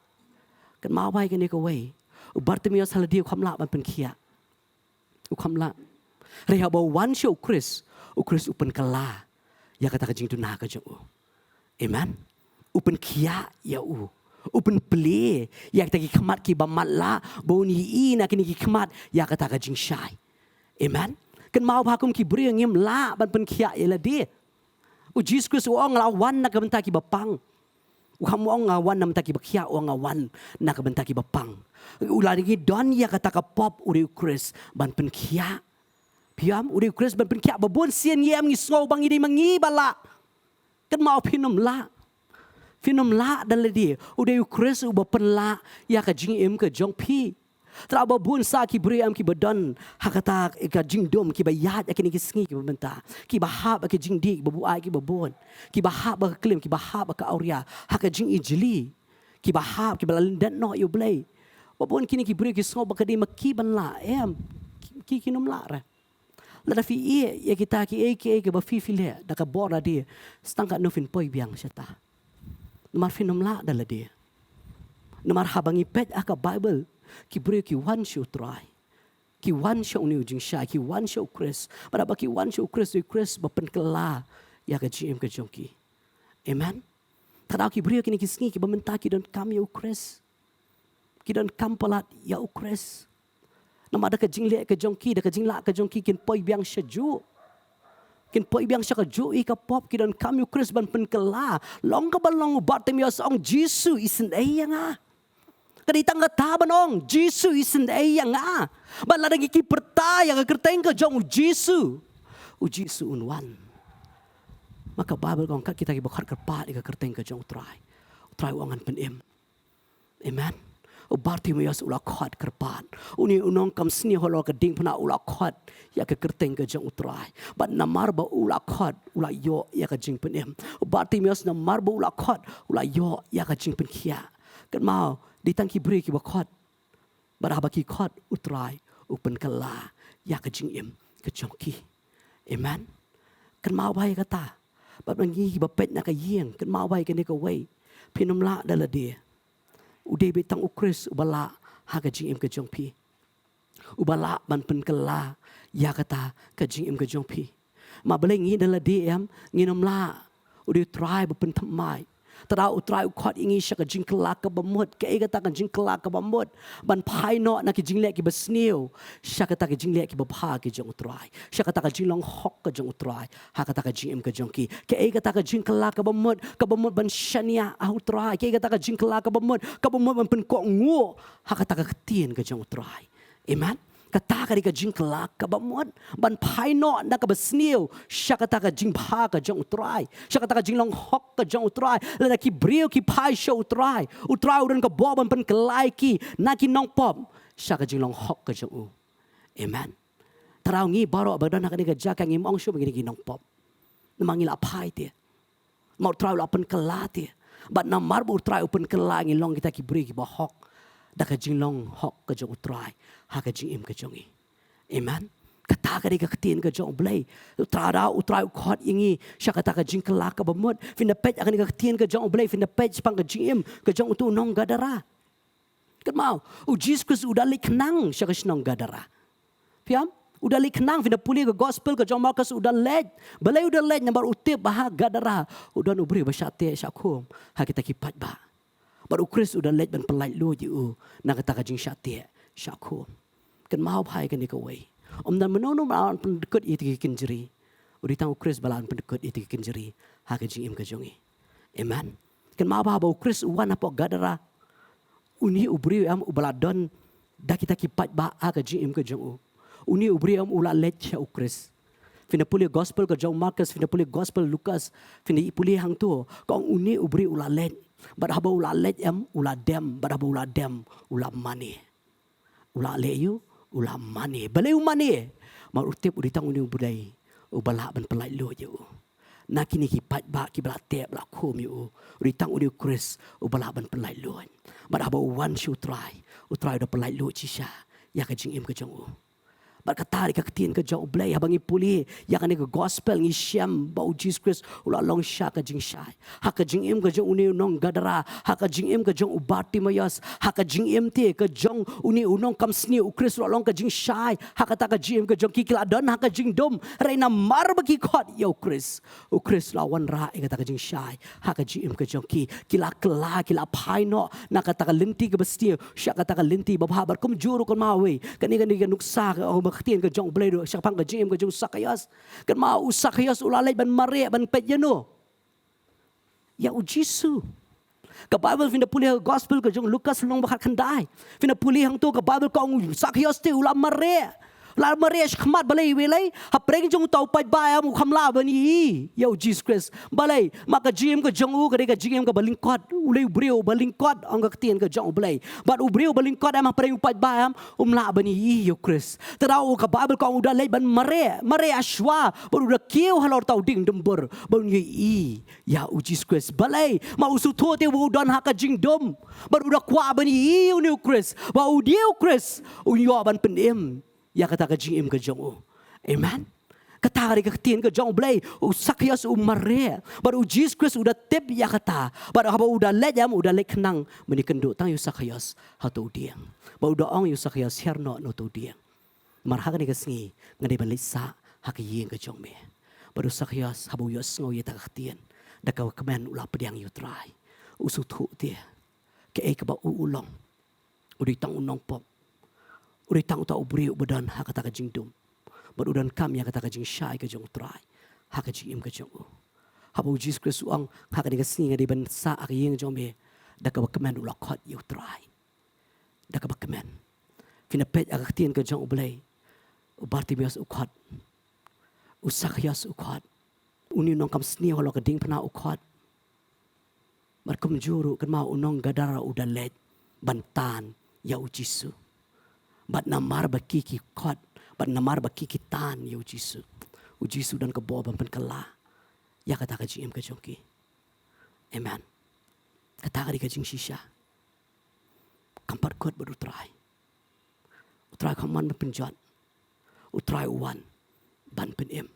Kynmaw bha ïa kane kawei, u Bartimaeus ha lade u kham lah ban pynkhiah. U kham lah. Hynrei haba u wan sha u Khrist, u Khrist u pynkylla ïa kata ka jingduna ka jong u. Amen. U pynkhiah ïa u. U pynplie ïa kita ki khmat kiba matlah, ba un ïohi na kine ki khmat ïa kata ka jingshai. Amen. Kynmaw bha, kum ki briew ngim lah ban pynkhiah ïa lade. U Jisu Khrist u ong, "Nga la wan na ka bynta kiba pang." U kham ong, "Nga wan na ka bynta kiba khiah," u ong, "Nga wan na ka bynta kiba pang." U la dei ngi don ïa kata ka pop, u dei u Khrist ban pynkhiah. Phi ïohi, u dei u Khrist ban pynkhiah. Ba bun sien ngi em, ngi sngew ba ngi dei ma ngi ba lah. Kynmaw, phin ym lah. Phin ym lah da lade. U dei u Khrist uba pynlah ïa ka jingim ka jong phi. Te ba bun sa ki briew em kiba don ha kata ka jingdum, kiba ïaid ha kine ki sngi kiba mynta, kiba hap ha ki jingdih kiba buaid kiba bun, kiba hap ha ka klim, kiba hap ha ka awria, ha ka jingijli, kiba hap, kiba la lyndet noh ïa U Blei. Ba bun kine ki briew ki sngew ba ka dei ma ki ban lah em. Ki, ki, kin ym lah re. Lada phi ïeh ïa kita kiei kiei kiba phi phi leh da ka bor lade, sa tang katno phin poi biang shata. Namar phin ym lah da lade. Namar haba ngi peit ha ka Baibl, ki briew ki wan sha u Trai, ki wan sha une u jingshai, ki wan sha u Khrist. Bad haba ki wan sha u Khrist, u Khrist ba pynkylla ïa ka jingim ka jong ki. Amen. Te da ki briew kine ki sngi kiba mynta ki donkam ïa u Khrist. Ki donkam palat ïa u Khrist. Namar da ka jingleh ka jong ki, da ka jinglah ka jong ki, kin poi biang shajuh. Kin poi biang sha kajuh ïa ka pop, ki donkam ïa u Khrist ban pynkylla. Long kaba long u Bartimaeus, ong, "Jisu, isynei ïa nga." Ka dei tang kata ban ong, "Jisu, isynei ïa nga." Bad lada ngi ki pyrta ïa ka kyrteng ka jong u Jisu, u Jisu un wan. Ma ka Baibl ka ong, kat kita kiba khot kyrpad ïa ka kyrteng ka jong u Trai, u Trai u ong, "Ngan pynim." Amen. U Bartimaeus u la khot kyrpad. Une u nongkam sniew halor ka diengphna u la khot ïa ka kyrteng ka jong u Trai. Bad namar ba u la khot, u la ïoh ïa ka jingpynim. U Bartimaeus namar ba u la khot, u la ïoh ïa ka jingpynkhiah. Kynmaw, dei tang ki briew kiba khot. Bad haba ki khot, u Trai u pynkylla ïa ka jingim ka jong ki. Amen. Kynmaw bha ïa kata. Bad ma ngi kiba peit na ka ïing, kynmaw bha ïa kane kawei. Phin ym lah da lade. U dei beit tang u Khrist uba lah ha ka jingim ka jong phi. Uba lah ban pynkylla ïa kata ka jingim ka jong phi. Ma balei ngi da lade em, ngin ym lah. U dei u Trai ba pynthymmai. Te da u Trai u khot ïa ngi sha ka jingkylla kaba mut. Kaei kata ka jingkylla kaba mut? Ban phai noh na ki jingleh kiba sniew sha kata ka jingleh kiba bha ka jong u Trai, sha kata ka jinglong hok ka jong u Trai ha kata ka jingim ka jong ki. Kaei kata ka jingkylla kaba mut? Kaba mut ban shaniah ha u Trai. Kaei kata ka jingkylla kaba mut? Kaba mut ban pynkohnguh ha kata ka ktien ka jong u Trai. Amen. Kata ka dei ka jingkylla kaba mut, ban phai noh na kaba sniew sha kata ka jingbha ka jong u Trai, sha kata ka jinglong hok ka jong u Trai. Lada ki briew ki phai sha u Trai, u Trai u don ka bor ban pynkylla ïa ki na ki nongpop sha ka jinglong hok ka jong u. Amen. Te da ngi baroh ba don ha kane ka jaka ngim ong shuh ba ngi dei ki nongpop. Namar ngi la phai te. Namar u Trai u la pynkylla te. Bad namar ba u Trai u pynkylla, ngi long kita ki briew kiba hok da ka jinglong hok ka jong u Trai ha ka jingim ka jong ngi. Amen. Kata ka dei ka ktien ka jong u Blei. U Trai da, u Trai u khot ïa ngi sha kata ka jingkylla kaba mut. Phin da peit ha kane ka ktien ka jong u Blei, phin da peit shaphang ka jingim ka jong uto u nong Gadara. Kynmaw, u Jisu Khrist u da leit khnang sha ka shnong Gadara. Phi ïohi? U da leit khnang, phin da pule ka gospel ka jong u Markos, u da leit. Balei u da leit? Namar u tip ba ha Gadara u don u briew ba shah teh shah khum ha kita ki paidbah. Bad u Khrist u da leit ban pyllait luid ïa u na kata ka jingshah teh shah khum. Kynmaw bha ïa kane kawei. Ym don mano mano ba lah ban pyndkut ïa kita ki kynjri. U dei tang u Khrist ba lah ban pyndkut ïa kita ki kynjri ha ka jingim ka jong ngi. Amen. Kynmaw ba haba u Khrist u wan hapoh Gadara, une u briew em uba la don da kita ki paidbah ha ka jingim ka jong u. Une u briew em u la leit sha u Khrist. Phin da pule gospel ka jong Markus, phin da pule gospel Lukas, phin da pule hangto, ka ong une u briew u la leit. Bad haba u la leit em u la dem, bad haba u la dem u la mane. U la leh ïa u, u la mane. Balei u mane? Namar u tip u dei tang une u Blei uba lah ban pyllait luid ïa u. Na kine ki paidbah kiba la teh ba la khum ïa u, u dei tang une u Khrist uba lah ban pyllait luid. Bad haba u wan sha u Trai, u Trai u da pyllait luid shisha ïa ka jingim ka jong u. Bad kata ka dei ka ktien ka jong u Blei, haba ngi pule ïa kane ka gospel ngi shem ba u Jisu Khrist u la long shisha ka jingshai ha ka jingim ka jong une u nong Gadara, ha ka jingim ka jong u Bartimaeus, ha ka jingim te ka jong une u nongkam sniew, u Khrist u la long ka jingshai ha kata ka jingim ka jong ki. Ki la don ha ka jingdum, hynrei namar ba ki khot ïa u Khrist, u Khrist u la wanrah ïa kata ka jingshai ha ka jingim ka jong ki. Ki la kylla, ki la phai noh na kata ka lynti kaba sniew sha kata ka lynti babha. Bad kumjuh ruh kynmaw, kane, kane ka nuksa ka, ka ktien ka jong u Blei ruh shaphang ka jingim ka jong u Sakhaios. Kynmaw u Sakhaios u la leit ban mareh ban peit ïano? Ïa u Jisu. Ka Baibl phin da pule ha gospel ka jong u Lukas lynnong ba khatkhyndai, phin da pule hangto ka Baibl ka ong u Sakhaios te u la mareh. La mareh shakhmat, balei, balei? Hapdeng jong uta u paidbah em u kham lah ban ïohi ïa u Jisu Khrist. Balei? Namar ka jingim ka jong u ka dei ka jingim kaba lyngkot. U dei u briew uba lyngkot, ong ka ktien ka jong u Blei. Bad u briew uba lyngkot em, hapdeng u paidbah em um lah ban ïohi ïa u Khrist. Te da u, ka Baibl ka ong u da leit ban mareh, mareh ha shuwa, bad u da kiew halor uta u dieng dumbur ban ïohi ïa u Jisu Khrist. Balei? Namar u sngewthuh te ba u don ha ka jingdum, bad u da kwah ban ïohi ïa une u Khrist, ba u dei u Khrist un ïoh ban pynim ïa kata ka jingim ka jong u. Amen. Kata ka dei ka ktien ka jong u Blei. U Sakhaios u mareh, bad u Jisu Khrist u da tip ïa kata. Bad haba u da leit em, u da leit khnang ban ïakynduh tang ïa u Sakhaios ha uto u dieng. Bad u da ong ïa u Sakhaios, hiar noh na uto u dieng. Namar ha kane ka sngi nga dei ban leit sah ha ka ïing ka jong me. Bad u Sakhaios haba u ïohsngew ïa kata ka ktien, da kaba kmen u la pdiang ïa u Trai. U sngewthuh te kaei kaba u, u long. U dei tang u nongpop. U dei tang uta u briew uba don ha kata ka jingdum. Bad u donkam ïa kata ka jingshai ka jong u Trai ha ka jingim ka jong u. Haba u Jisu Khrist u ong, ha kane ka sngi nga dei ban sah ha ka ïing jong me, da kaba kmen u la khot ïa u Trai. Da kaba kmen. Phin da peit ha ka ktien ka jong u Blei, u Bartimaeus u khot. U Sakhaios u khot. Une u nongkam sniew halor ka diengphna u khot. Bad kumjuh ruh kynmaw u nong Gadara u da leit ban tan ïa u Jisu. Bad namar ba ki ki khot, bad namar ba ki ki tan ïa u Jisu, u Jisu u don ka bor ban pynkylla ïa kata ka jingim ka jong ki. Amen. Kata ka dei ka jingshisha. Kam pat kut bad u Trai. U Trai kam wan ban pynjot. U Trai u wan ban pynim.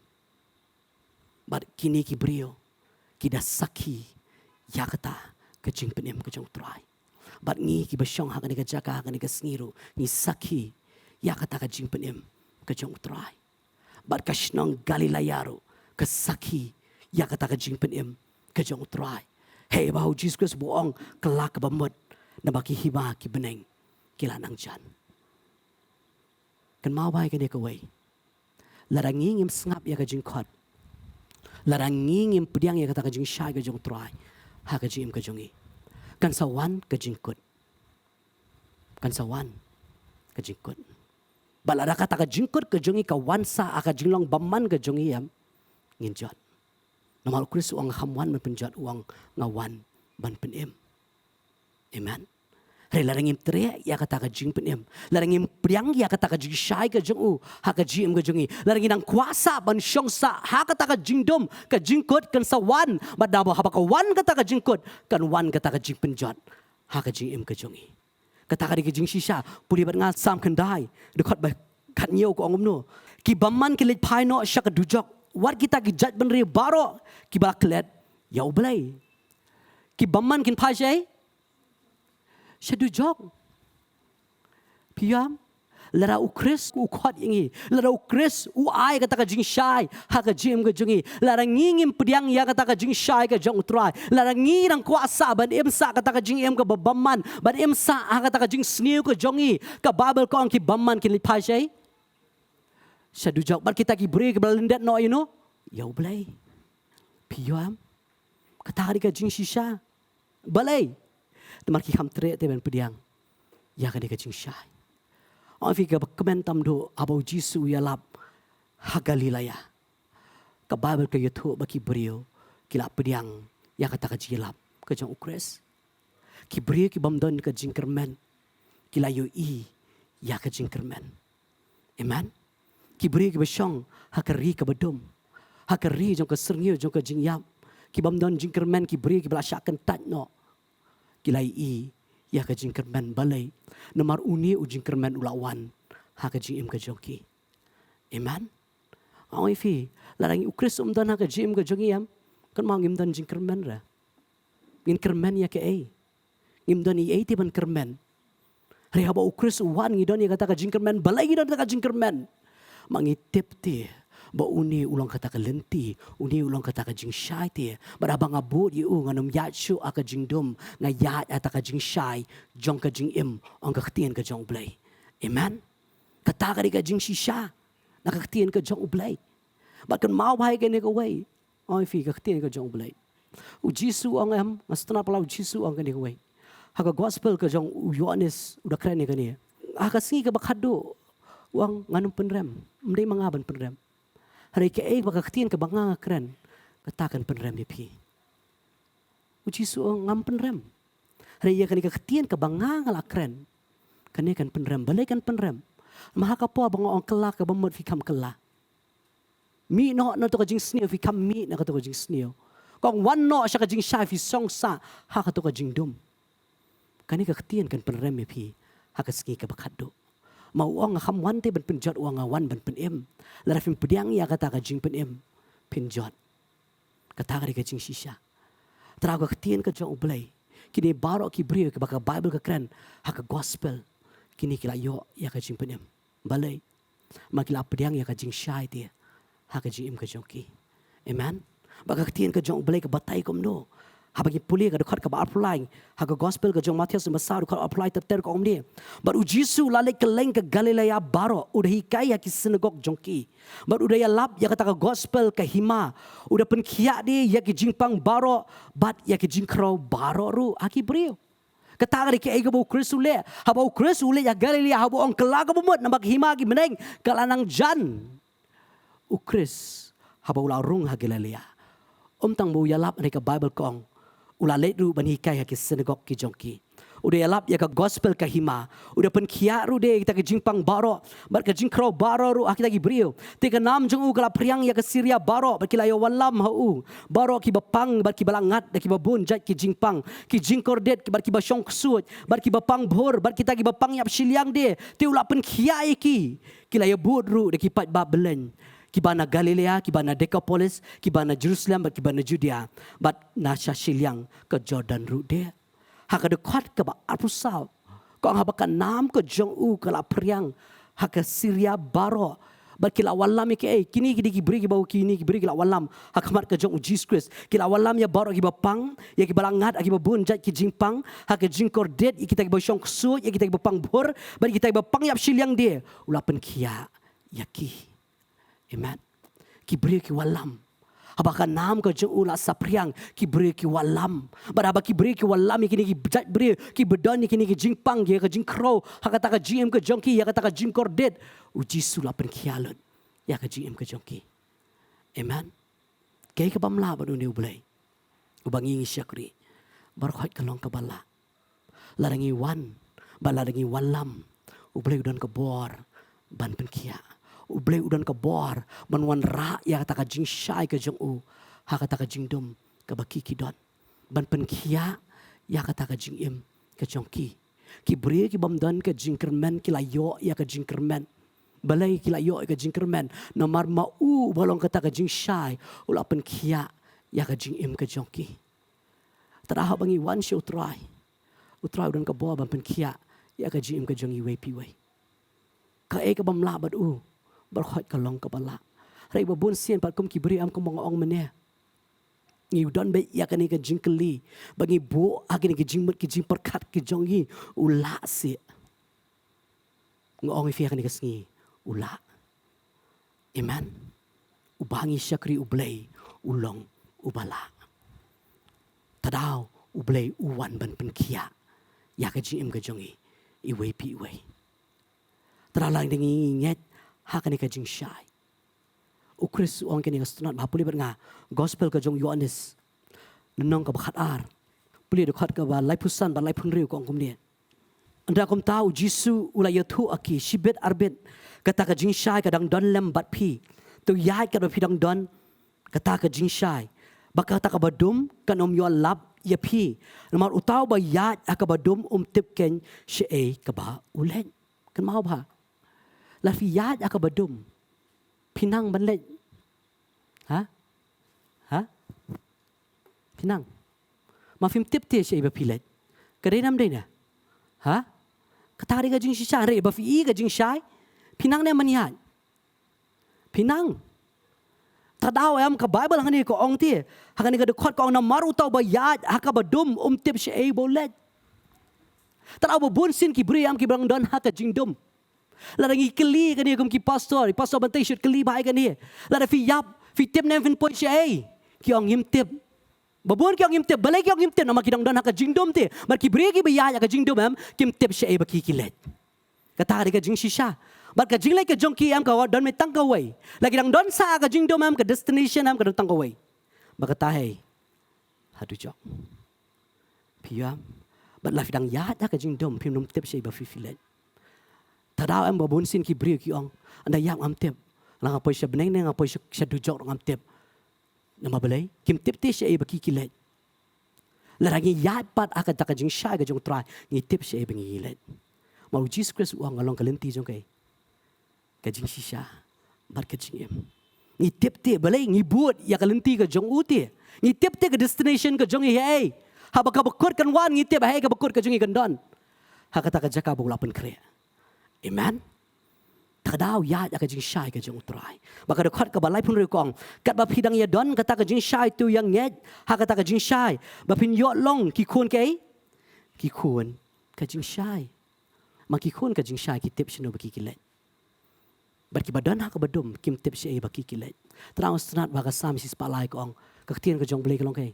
Bad kine ki briew ki da sakhi ïa kata ka jingpynim ka jong u Trai. Bad ngi kiba shong ha kane ka jaka ha kane ka sngi ruh ngi sakhi ïa kata ka jingpynim ka jong u Trai. Bad ka shnong Galilea ruh ka sakhi ïa kata ka jingpynim ka jong u Trai. Hei ba u Jisu Khrist u ong, kylla kaba mut, naba ki hima ki bneng ki la nang jan. Kynmaw ba ïa kane kawei, lada ngi ngim sngap ïa ka jingkhot, lada ngi ngim pdiang ïa kata ka jingshai ka jong u Trai ha ka jingim ka jong ngi, kan sa wan ka jingkut. Kan sa wan ka jingkut. Bad lada kata ka jingkut ka jong ngi ka wan sah ha ka jinglong bymman ka jong ngi, em, ngin jot. Namar u Khrist u ong, nga kam wan ban pynjot, u ong, nga wan ban pynim. Amen. Hynrei lada ngim treh ïa kata ka jingpynim, lada ngim pdiang ïa kata ka jingshai ka jong u ha ka jingim ka jong ngi, lada ngi nang kwah sah ban shong sah ha kata ka jingdum, ka jingkut kan sa wan. Bad da ba haba ka wan kata ka jingkut, kan wan kata ka jingpynjot ha ka jingim ka jong ngi. Kata ka dei ka jingshisha. Pule bad nga Salm khyndai, dkhot ba khathynñiew, ka ong kumno? Ki bymman kin leit phai noh sha ka dujok, wat kita ki jaitbynriew baroh kiba la klet ïa U Blei. Ki bymman kin phai sha, sha dujok. Phi ïam? Lada u Khrist u khot ïa ngi, lada u Khrist u ai kata ka jingshai ha ka jingim ka jong ngi, lada ngi ngim pdiang ïa kata ka jingshai ka jong u Trai, lada ngi nang kwah sah ban im sah kata ka jingim kaba bymman, ban im sah ha kata ka jingsniew ka jong ngi, ka Baibl ka ong ki bymman kin leit phai sha, sha dujok. Bad kita ki briew kiba la lyndet noh ïa uno, ïa U Blei. Phi ïohi em? Kata ka dei ka jingshisha. Balei? Namar ki kham treh te ban pdiang ïa kane ka jingshai. Ong ïa phi, kaba kmen tam duh haba U Jisu u ïalap ha Galilea, ka Baibl ka ïathuh ba ki briew ki la pdiang ïa kata ka jingïalap ka jong U Khrist. Ki briew ki bym don ka jingkyrmen ki la ïohi ïa ka jingkyrmen. Amen. Ki briew kiba shong ha ka ri kaba dum, ha ka ri jong ka syrngiew jong ka jingïap, ki bym don jingkyrmen, ki briew kiba la shah kyntait noh, ki la ïohi ïa ka jingkyrmen. Balei? Namar une u jingkyrmen u la wan ha ka jingim ka jong ki. Amen. Ong ïa phi, lada ngi, U Khrist um don ha ka jingim ka jong ngi em, kynmaw ngim don jingkyrmen re. Ngin kyrmen ïa kaei? Ngim don ei ei te ban kyrmen. Hynrei haba U Khrist u wan ngi don ïa kata ka jingkyrmen. Balei ngi don kata ka jingkyrmen? Ma ngi tip te ba une u long kata ka lynti, une u long kata ka jingshai te. Bad haba nga bud ïa u, ngan ym ïaid shuh ha ka jingdum, nga ïaid ha kata ka jingshai jong ka jingim, ong ka ktien ka jong U Blei. Amen. Kata ka dei ka jingshisha na ka ktien ka jong U Blei. Bad kynmaw bha ïa kane kawei. Ong ïa phi, ka ktien ka jong U Blei. U Jisu u ong em, nga sngewtynnat palat, U Jisu u ong kane kawei. Ha ka gospel ka jong u Ïoannis u da kren ïa kane. Ha ka sngi kaba khatduh u ong, ngan ym pynrem. Ym dei ma nga ban pynrem. Hynrei kaei ba ka ktien kaba nga nga kren, kata kan pynrem ïa phi. U Jisu u ong, ngam pynrem. Hynrei ïa kane ka ktien kaba nga nga la kren, kane kan pynrem. Balei kan pynrem? Namar ha ka por ba nga ong kylla, ka bamut phi kham kylla. Mih noh na kato ka jingsniew, phi kham mih na kato ka jingsniew. Kong wan noh sha ka jingshai, phi shong sah ha kato ka jingdum. Kane ka ktien kan pynrem ïa phi ha ka sngi kaba khatduh. Ma u ong, nga kham wan te ban pynjot, u ong, nga wan ban pynim. Lada phim pdiang ïa kata ka jingpynim, phin jot. Kata ka dei ka jingshisha. Trai, ka ktien ka jong U Blei, kine baroh ki briew kiba ka Baibl ka kren ha ka gospel, kine ki la ïoh ïa ka jingpynim. Balei? Ma ki la pdiang ïa ka jingshai te ha ka jingim ka jong ki. Amen. Bad ka ktien ka jong U Blei ka batai kumno? Haba ngi pule ka dkhot kaba arphew lai ha ka gospel ka jong Mathaios, lynnong ba saw, dkhot arphew lai ter ter, ka ong kumne: Bad U Jisu u la leit kylleng ka Galilea baroh, u da hikai ha ki synagog jong ki. Bad u da ïalap ïa kata ka gospel ka hima, u da pynkhiah de ïa ki jingpang baroh bad ïa ki jingkhraw baroh ruh ha ki briew. Kata ka dei kaei kaba U Khrist u leh. Haba U Khrist u leit ha Galilea, haba u ong kylla, ka bamut, namar ka hima, ki bneng ka la nang jan. U Khrist haba u la rung ha Galilea, ym tang ba u ïalap, hynrei ka Baibl ka ong u la leit ruh ban hikai ha ki synagog ki jong ki. U da ïalap ïa ka gospel ka hima, u da pynkhiah ruh de ïa kita ki jingpang baroh bad ka jingkhraw baroh ruh ha kita ki briew. Te ka nam jong u ka la phriang ïa ka Syria baroh, bad ki la ïa wallam ha u, baroh kiba pang bad kiba la ngat da kiba bun jait ki jingpang, ki jingkordit bad kiba shongksuid bad kiba pang bhur bad kita kiba pang ïap shiliang de. Te u la pynkhiah ïa ki. Ki la ïa bud ruh da ki paidbah bymman, kiba na Galilea, kiba na Dekapolis, kiba na Jerusalem bad kiba na Judea, bad na sha shiliang ka Jordan ruh de. Ha ka dkhot kaba arphew saw ka ong, haba ka nam ka jong u ka la phriang ha ka Syria baroh, bad ki la wallam ïa ki, eh, kine ki dei ki briew kiba, kine ki briew ki la wallam ha khmat ka jong U Jisu Khrist. Ki la wallam ïa baroh kiba pang, ïa kiba la ngat ha kiba bun jait ki jingpang, ha ka jingkordit ïa kita kiba shongksuid, ïa kita kiba pang bhur bad kita kiba pang ïap shiliang de. U la pynkhiah ïa ki. Amen. Ki briew ki wallam. Haba ka nam ka jong u la saphriang, ki briew ki wallam. Bad haba ki briew ki wallam ïa kine ki jait briew kiba don ïa kine ki jingpang, ïa ka jingkhraw ha kata ka jingim ka jong ki, ïa kata ka jingkordit, U Jisu u la pynkhiah lut ïa ka jingim ka jong ki. Amen. Kaei ka bym lah bad une U Blei uba ngi ngi shakri? Baroh khoit ka long kaba lah. Lada ngi wan bad lada ngi wallam, U Blei u don ka bor ban pynkhiah. U Blei u don ka bor ban wanrah ïa kata ka jingshai ka jong u ha kata ka jingdum kaba ki ki don, ban pynkhiah ïa kata ka jingim ka jong ki. Ki briew ki bym don ka jingkyrmen ki la ïoh ïa ka jingkyrmen. Balei ki la ïoh ïa ka jingkyrmen? Namar ma u uba long kata ka jingshai u la pynkhiah ïa ka jingim ka jong ki. Te haba ngi wan sha U Trai, U Trai u don ka bor ban pynkhiah ïa ka jingim ka jong iwei pa iwei. Kaei ka bym lah bad u, baroh khoit ka long kaba lah. Hynrei ba bun sien pat kum ki briew, em, kum ba nga ong mynne, ngi don beit ïa kane ka jingkylli, ba ngi buh ha kine ki jingmut ki jingpyrkhat ki jong ngi, u lah seh? Nga ong ïa phi ha kane ka sngi, u lah. Amen. Uba ngi shakri U Blei u long uba lah. Tadaw U Blei u wan ban pynkhiah ïa ka jingim ka jong ngi iwei pa iwei. Tadaw lada ngi ngeit ha kane ka jingshai. U Khrist u ong kane, nga sngewtynnat ba pule bad nga gospel ka jong u Ïoannis, lynnong kaba khatar, pule dkhot kaba laiphew san bad laiphew hynriew, ka ong kumne: Ynda kumta U Jisu u la ïathuh ha ki, shibit arbit kata ka jingshai ka dang don lem bad phi. To ïaid katba phi dang don kata ka jingshai, ba kata kaba dum kan ym ïoh lap ïa phi. Namar uta uba ïaid ha kaba dum um tip keiñ shaei kaba u leit. Kynmaw bha, lada phi ïaid ha kaba dum, phi nang ban leit? Ha? Ha? Phi nang? Ma phim tip te shaei ba phi leit. Ka dei ne ym dei ne? Ha? Kata ka dei ka jingshisha. Hynrei ba phi i ka jingshai, phi nang ne ban ïaid? Phi nang? Tadaw em, ka Baibl hangne ka ong te, ha kane ka dkhot ka ong: Namar uta uba ïaid ha kaba dum um tip shaei ba u leit. Tadaw ba bun sien ki briew em kiba dang don ha ka jingdum. Lada ngi kylli kane kum ki pastor, i Pastor Bantei shu kylli bha ïa kane: Lada phi ïap, phi tip ne em phin poi shaei? Ki ong: Ngim tip. Ba bun ki ong ngim tip. Balei ki ong ngim tip? Namar ki dang don ha ka jingdum te. Bad ki briew kiba ïaid ha ka jingdum em, kim tip shaei ba ki ki leit. Kata ka dei ka jingshisha. Bad ka jingleit ka jong ki em ka don mei tang kawei. Lada ki dang don sah ha ka jingdum em, ka destination em ka don tang kawei. Bad kata hi: ha dujok. Phi ïohi? Bad lada phi dang ïaid ha ka jingdum, phim nym tip shaei ba phi phi leit. Tadaw em ba bun sien ki briew ki ong: Ynda ïap ngam tip. Lada nga poi sha bneng ne nga poi sha, sha dujok ruh ngam tip. Namar balei? Kim tip te shaei ba ki ki leit. Lada ngi ïaid pat ha kata ka jingshai ka jong U Trai, ngi tip shaei ba ngi leit. Namar U Jisu Khrist u ong, nga long ka lynti jong kaei? Ka jingshisha bad ka jingim. Ngi tip te, balei ngi bud ïa ka lynti ka jong u te? Ngi tip te ka destination ka jong ngi haei? Haba kaba kut kan wan, ngi tip haei kaba kut ka jong ngi kan don. Ha kata ka jaka ba u la pynkhreh. Amen. Tadaw ïaid ha ka jingshai ka jong U Trai. Bad ka dkhot kaba laiphew hynriew ka ong: Katba phi dang ïa don kata ka jingshai, to ïa ngeit ha kata ka jingshai, ba phin ïoh long ki khun kaei? Ki khun ka jingshai. Ma ki khun ka jingshai ki tip shano ba ki ki leit. Bad kiba don ha kaba dum kim tip shaei ba ki ki leit. Tadaw nga sngewtynnat ba ka Salm shispah lai ka ong: Ka ktien ka jong U Blei ka long kaei?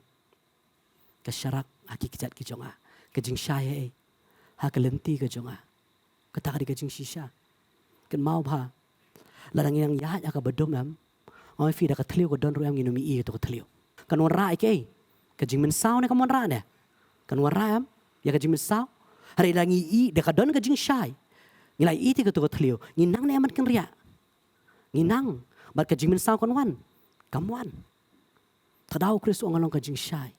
Ka sharak ha ki kjat ki jong nga. Ka jingshai haei? Ha ka lynti ka jong nga. Kata ka dei ka jingshisha. Kynmaw bha, lada ngi dang ïaid ha kaba dum em, nga ong ïa phi, da ka thliew ka don ruh em, ngin ym ïohi ïa kato ka thliew. Kan wanrah ïa kaei? Ka jingmynsaw ne kam wanrah ne? Kan wanrah em ïa ka jingmynsaw? Hynrei lada ngi ïohi da ka don ka jingshai, ngi la ïohi te kato ka thliew, ngi nang ne em ban kynriah? Ngi nang. Bad ka jingmynsaw kan wan? Kam wan. Tadaw U Khrist u ong, nga long ka jingshai.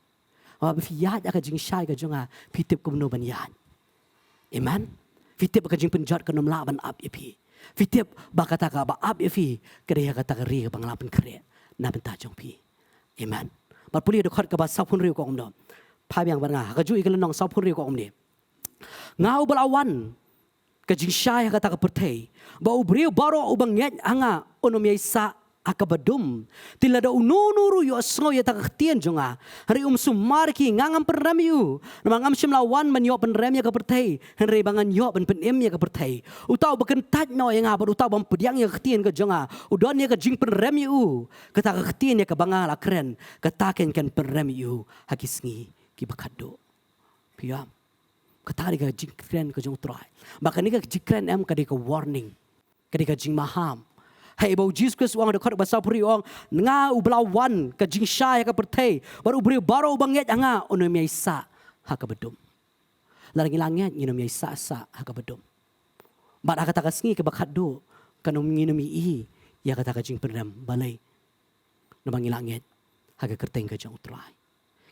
Haba phi ïaid ha ka jingshai ka jong nga, phi tip kumno ban ïaid. Amen. Phi tip ba ka jingpynjot kan ym lah ban ap ïa phi. Phi tip ba kata kaba ap ïa phi ka dei ha kata ka ri kaba nga la pynkhreh na bynta jong phi. Amen. Bad pule dkhot kaba sawphew hynriew ka ong kumno? Phai biang bad nga ha kajuh ïa ka lynnong, sawphew hynriew ka ong kumne: Nga uba la wan ka jingshai ha kata ka pyrthei, ba u briew baroh uba ngeit ha nga un ym ïaisah ha kaba dum. Te lada uno uno ruh u ïohsngew ïa kata ka ktien jong nga, hynrei um sumar ïa ki, nga ngam pynrem ïa u. Namar ngam shym la wan ban ïoh pynrem ïa ka pyrthei, hynrei ba ngan ïoh ban pynim ïa ka pyrthei. Uta uba kyntait noh ïa nga bad uta ubym pdiang ïa ka ktien ka jong nga, u don ïa ka jingpynrem ïa u. Kata ka ktien ïa kaba nga la kren, kata keiñ kan pynrem ïa u ha ki sngi kiba khatduh. Phi ïohi? Kata ka dei ka jingkren ka jong U Trai. Bad kane ka jingkren em ka dei ka warning, ka dei ka jingmaham. Haba U Jisu Khrist u ong ha dkhot ba sawphew hynriew, u ong: Nga uba la wan ka jingshai ha ka pyrthei, bad u briew baroh uba ngeit ha nga un ym ïaisah ha kaba dum. Lada ngi la ngeit, ngin ym ïaisah sah ha kaba dum. Bad ha kata ka sngi kaba khatduh, kan ym, ngin ym ïohi ïa kata ka jingpynrem. Balei? Namar ngi la ngeit ha ka kyrteng ka jong U Trai.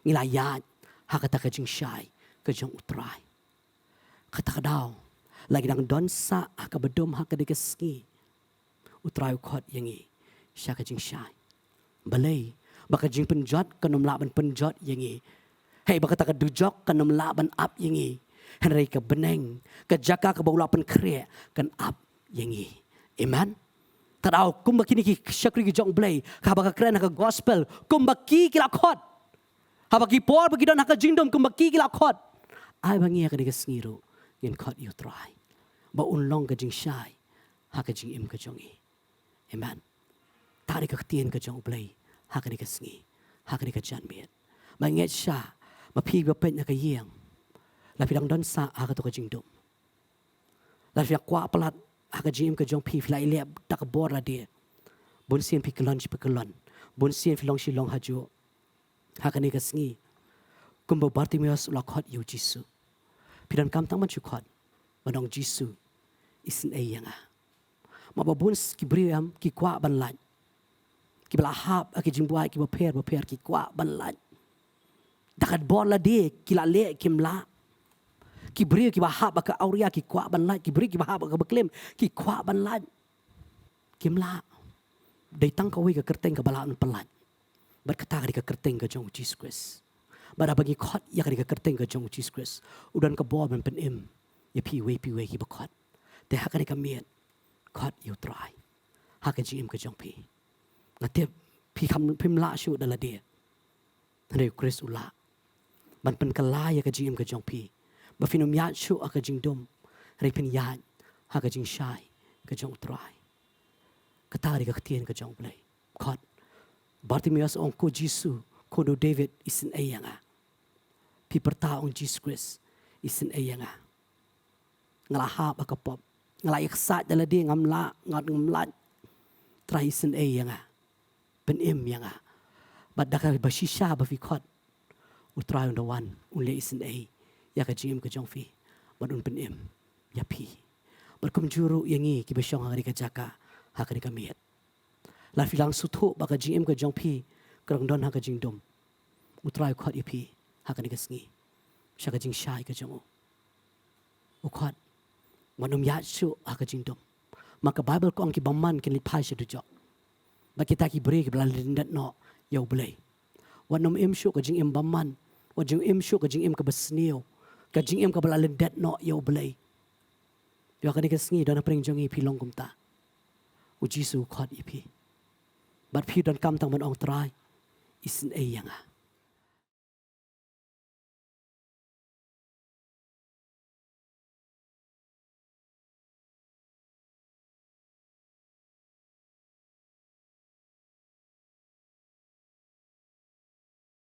Ngi la ïaid ha kata ka jingshai ka jong U Trai. Kata ka daw, lada ngi dang don sah ha kaba dum ha kane ka sngi, U Trai u khot ïa ngi sha ka jingshai. Balei? Ba ka jingpynjot kan ym lah ban pynjot ïa ngi. Haba kata ka dujok kan ym lah ban ap ïa ngi, hynrei ka bneng, ka jaka kaba u la pynkhreh, kan ap ïa ngi. Amen. Tadaw kumba kine ki shakri ki jong U Blei, haba ka kren ha ka gospel, kumba ki ki la khot, haba ki por ba ki don ha ka jingdum, kumba ki ki la khot, ai ba ngi ha kane ka sngi ruh ngin khot ïa U Trai ba un long ka jingshai ha ka jingim ka jong ngi. Amen. Tang ïa ka ktien ka jong U Blei ha kane ka sngi, ha kane ka janmiet. Ba ngeit sha, ba phi ba peit na ka ïing, la phi dang don sah ha kato ka jingdum, la phi kwah palat ha ka jingim ka jong phi, phi la ïaleh da ka bor lade. Bun sien phi kyllon shi phi kyllon, bun sien phi long shi long hajuh. Ha kane ka sngi, kumba u Bartimeus u la khot ïa u Jisu, phi donkam tang ban shu khot, ban ong, Jisu, isynei ïa nga. Namar ba bun ki briew em ki kwah ban lait, kiba la hap ha ki jingbuaid kiba pher ba pher ki kwah ban lait. Da ka bor lade ki la leh, kim lah. Ki briew kiba hap ha ka awria ki kwah ban lait, ki briew kiba hap ha kaba klim ki kwah ban lait, kim lah. Dei tang kawei ka kyrteng kaba lah ban pynlait, bad kata ka dei ka kyrteng ka jong u Jisu Khrist. Bad haba ngi khot ïa ka dei ka kyrteng ka jong u Jisu Khrist, u don ka bor ban pynim ïa phi iwei pa iwei kiba khot. Te ha kane ka miet, khot ïa u Trai ha ka jingim ka jong phi. Nga tip phi kham, phim lah shuh da lade, hynrei u Khrist u lah ban pynkylla ïa ka jingim ka jong phi, ba phin ym ïaid shuh ha ka jingdum, hynrei phin ïaid ha ka jingshai ka jong u Trai. Kata ka dei ka ktien ka jong U Blei. Khot. Bartimeus u ong, ko Jisu, ko u David, isynei ïa nga. Phi pyrta, ong, Jisu Khrist, isynei ïa nga. Nga la hap ha ka pop, nga la ïaksaid da lade, ngam lah, nga ngam lait. Trai, isynei ïa nga, pynim ïa nga. Bad da kaba shisha ba phi khot, u Trai un da wan, un leh isynei ïa ka jingim ka jong phi, bad un pynim ïa phi. Bad kumjuh ruh ïa ngi kiba shong ha kane ka jaka, ha kane ka miet, la phi dang sngewthuh ba ka jingim ka jong phi ka dang don ha ka jingdum, u Trai u khot ïa phi ha kane ka sngi sha ka jingshai ka jong u. U khot, wat nym ïaid shuh ha ka jingdum. Namar ka Baibl ka ong, ki bymman kin leit phai sha dujok, bad kita ki briew kiba la lyndet noh ïa U Blei. Wat nym im shuh ka jingim bymman, wat nym im shuh ka jingim kaba sniew, ka jingim kaba la lyndet noh ïa U Blei. Ïa kane ka sngi, don hapdeng jong ngi phi long kumta. U Jisu u khot ïa phi, bad phi donkam tang ban ong, Trai, isynei ïa nga.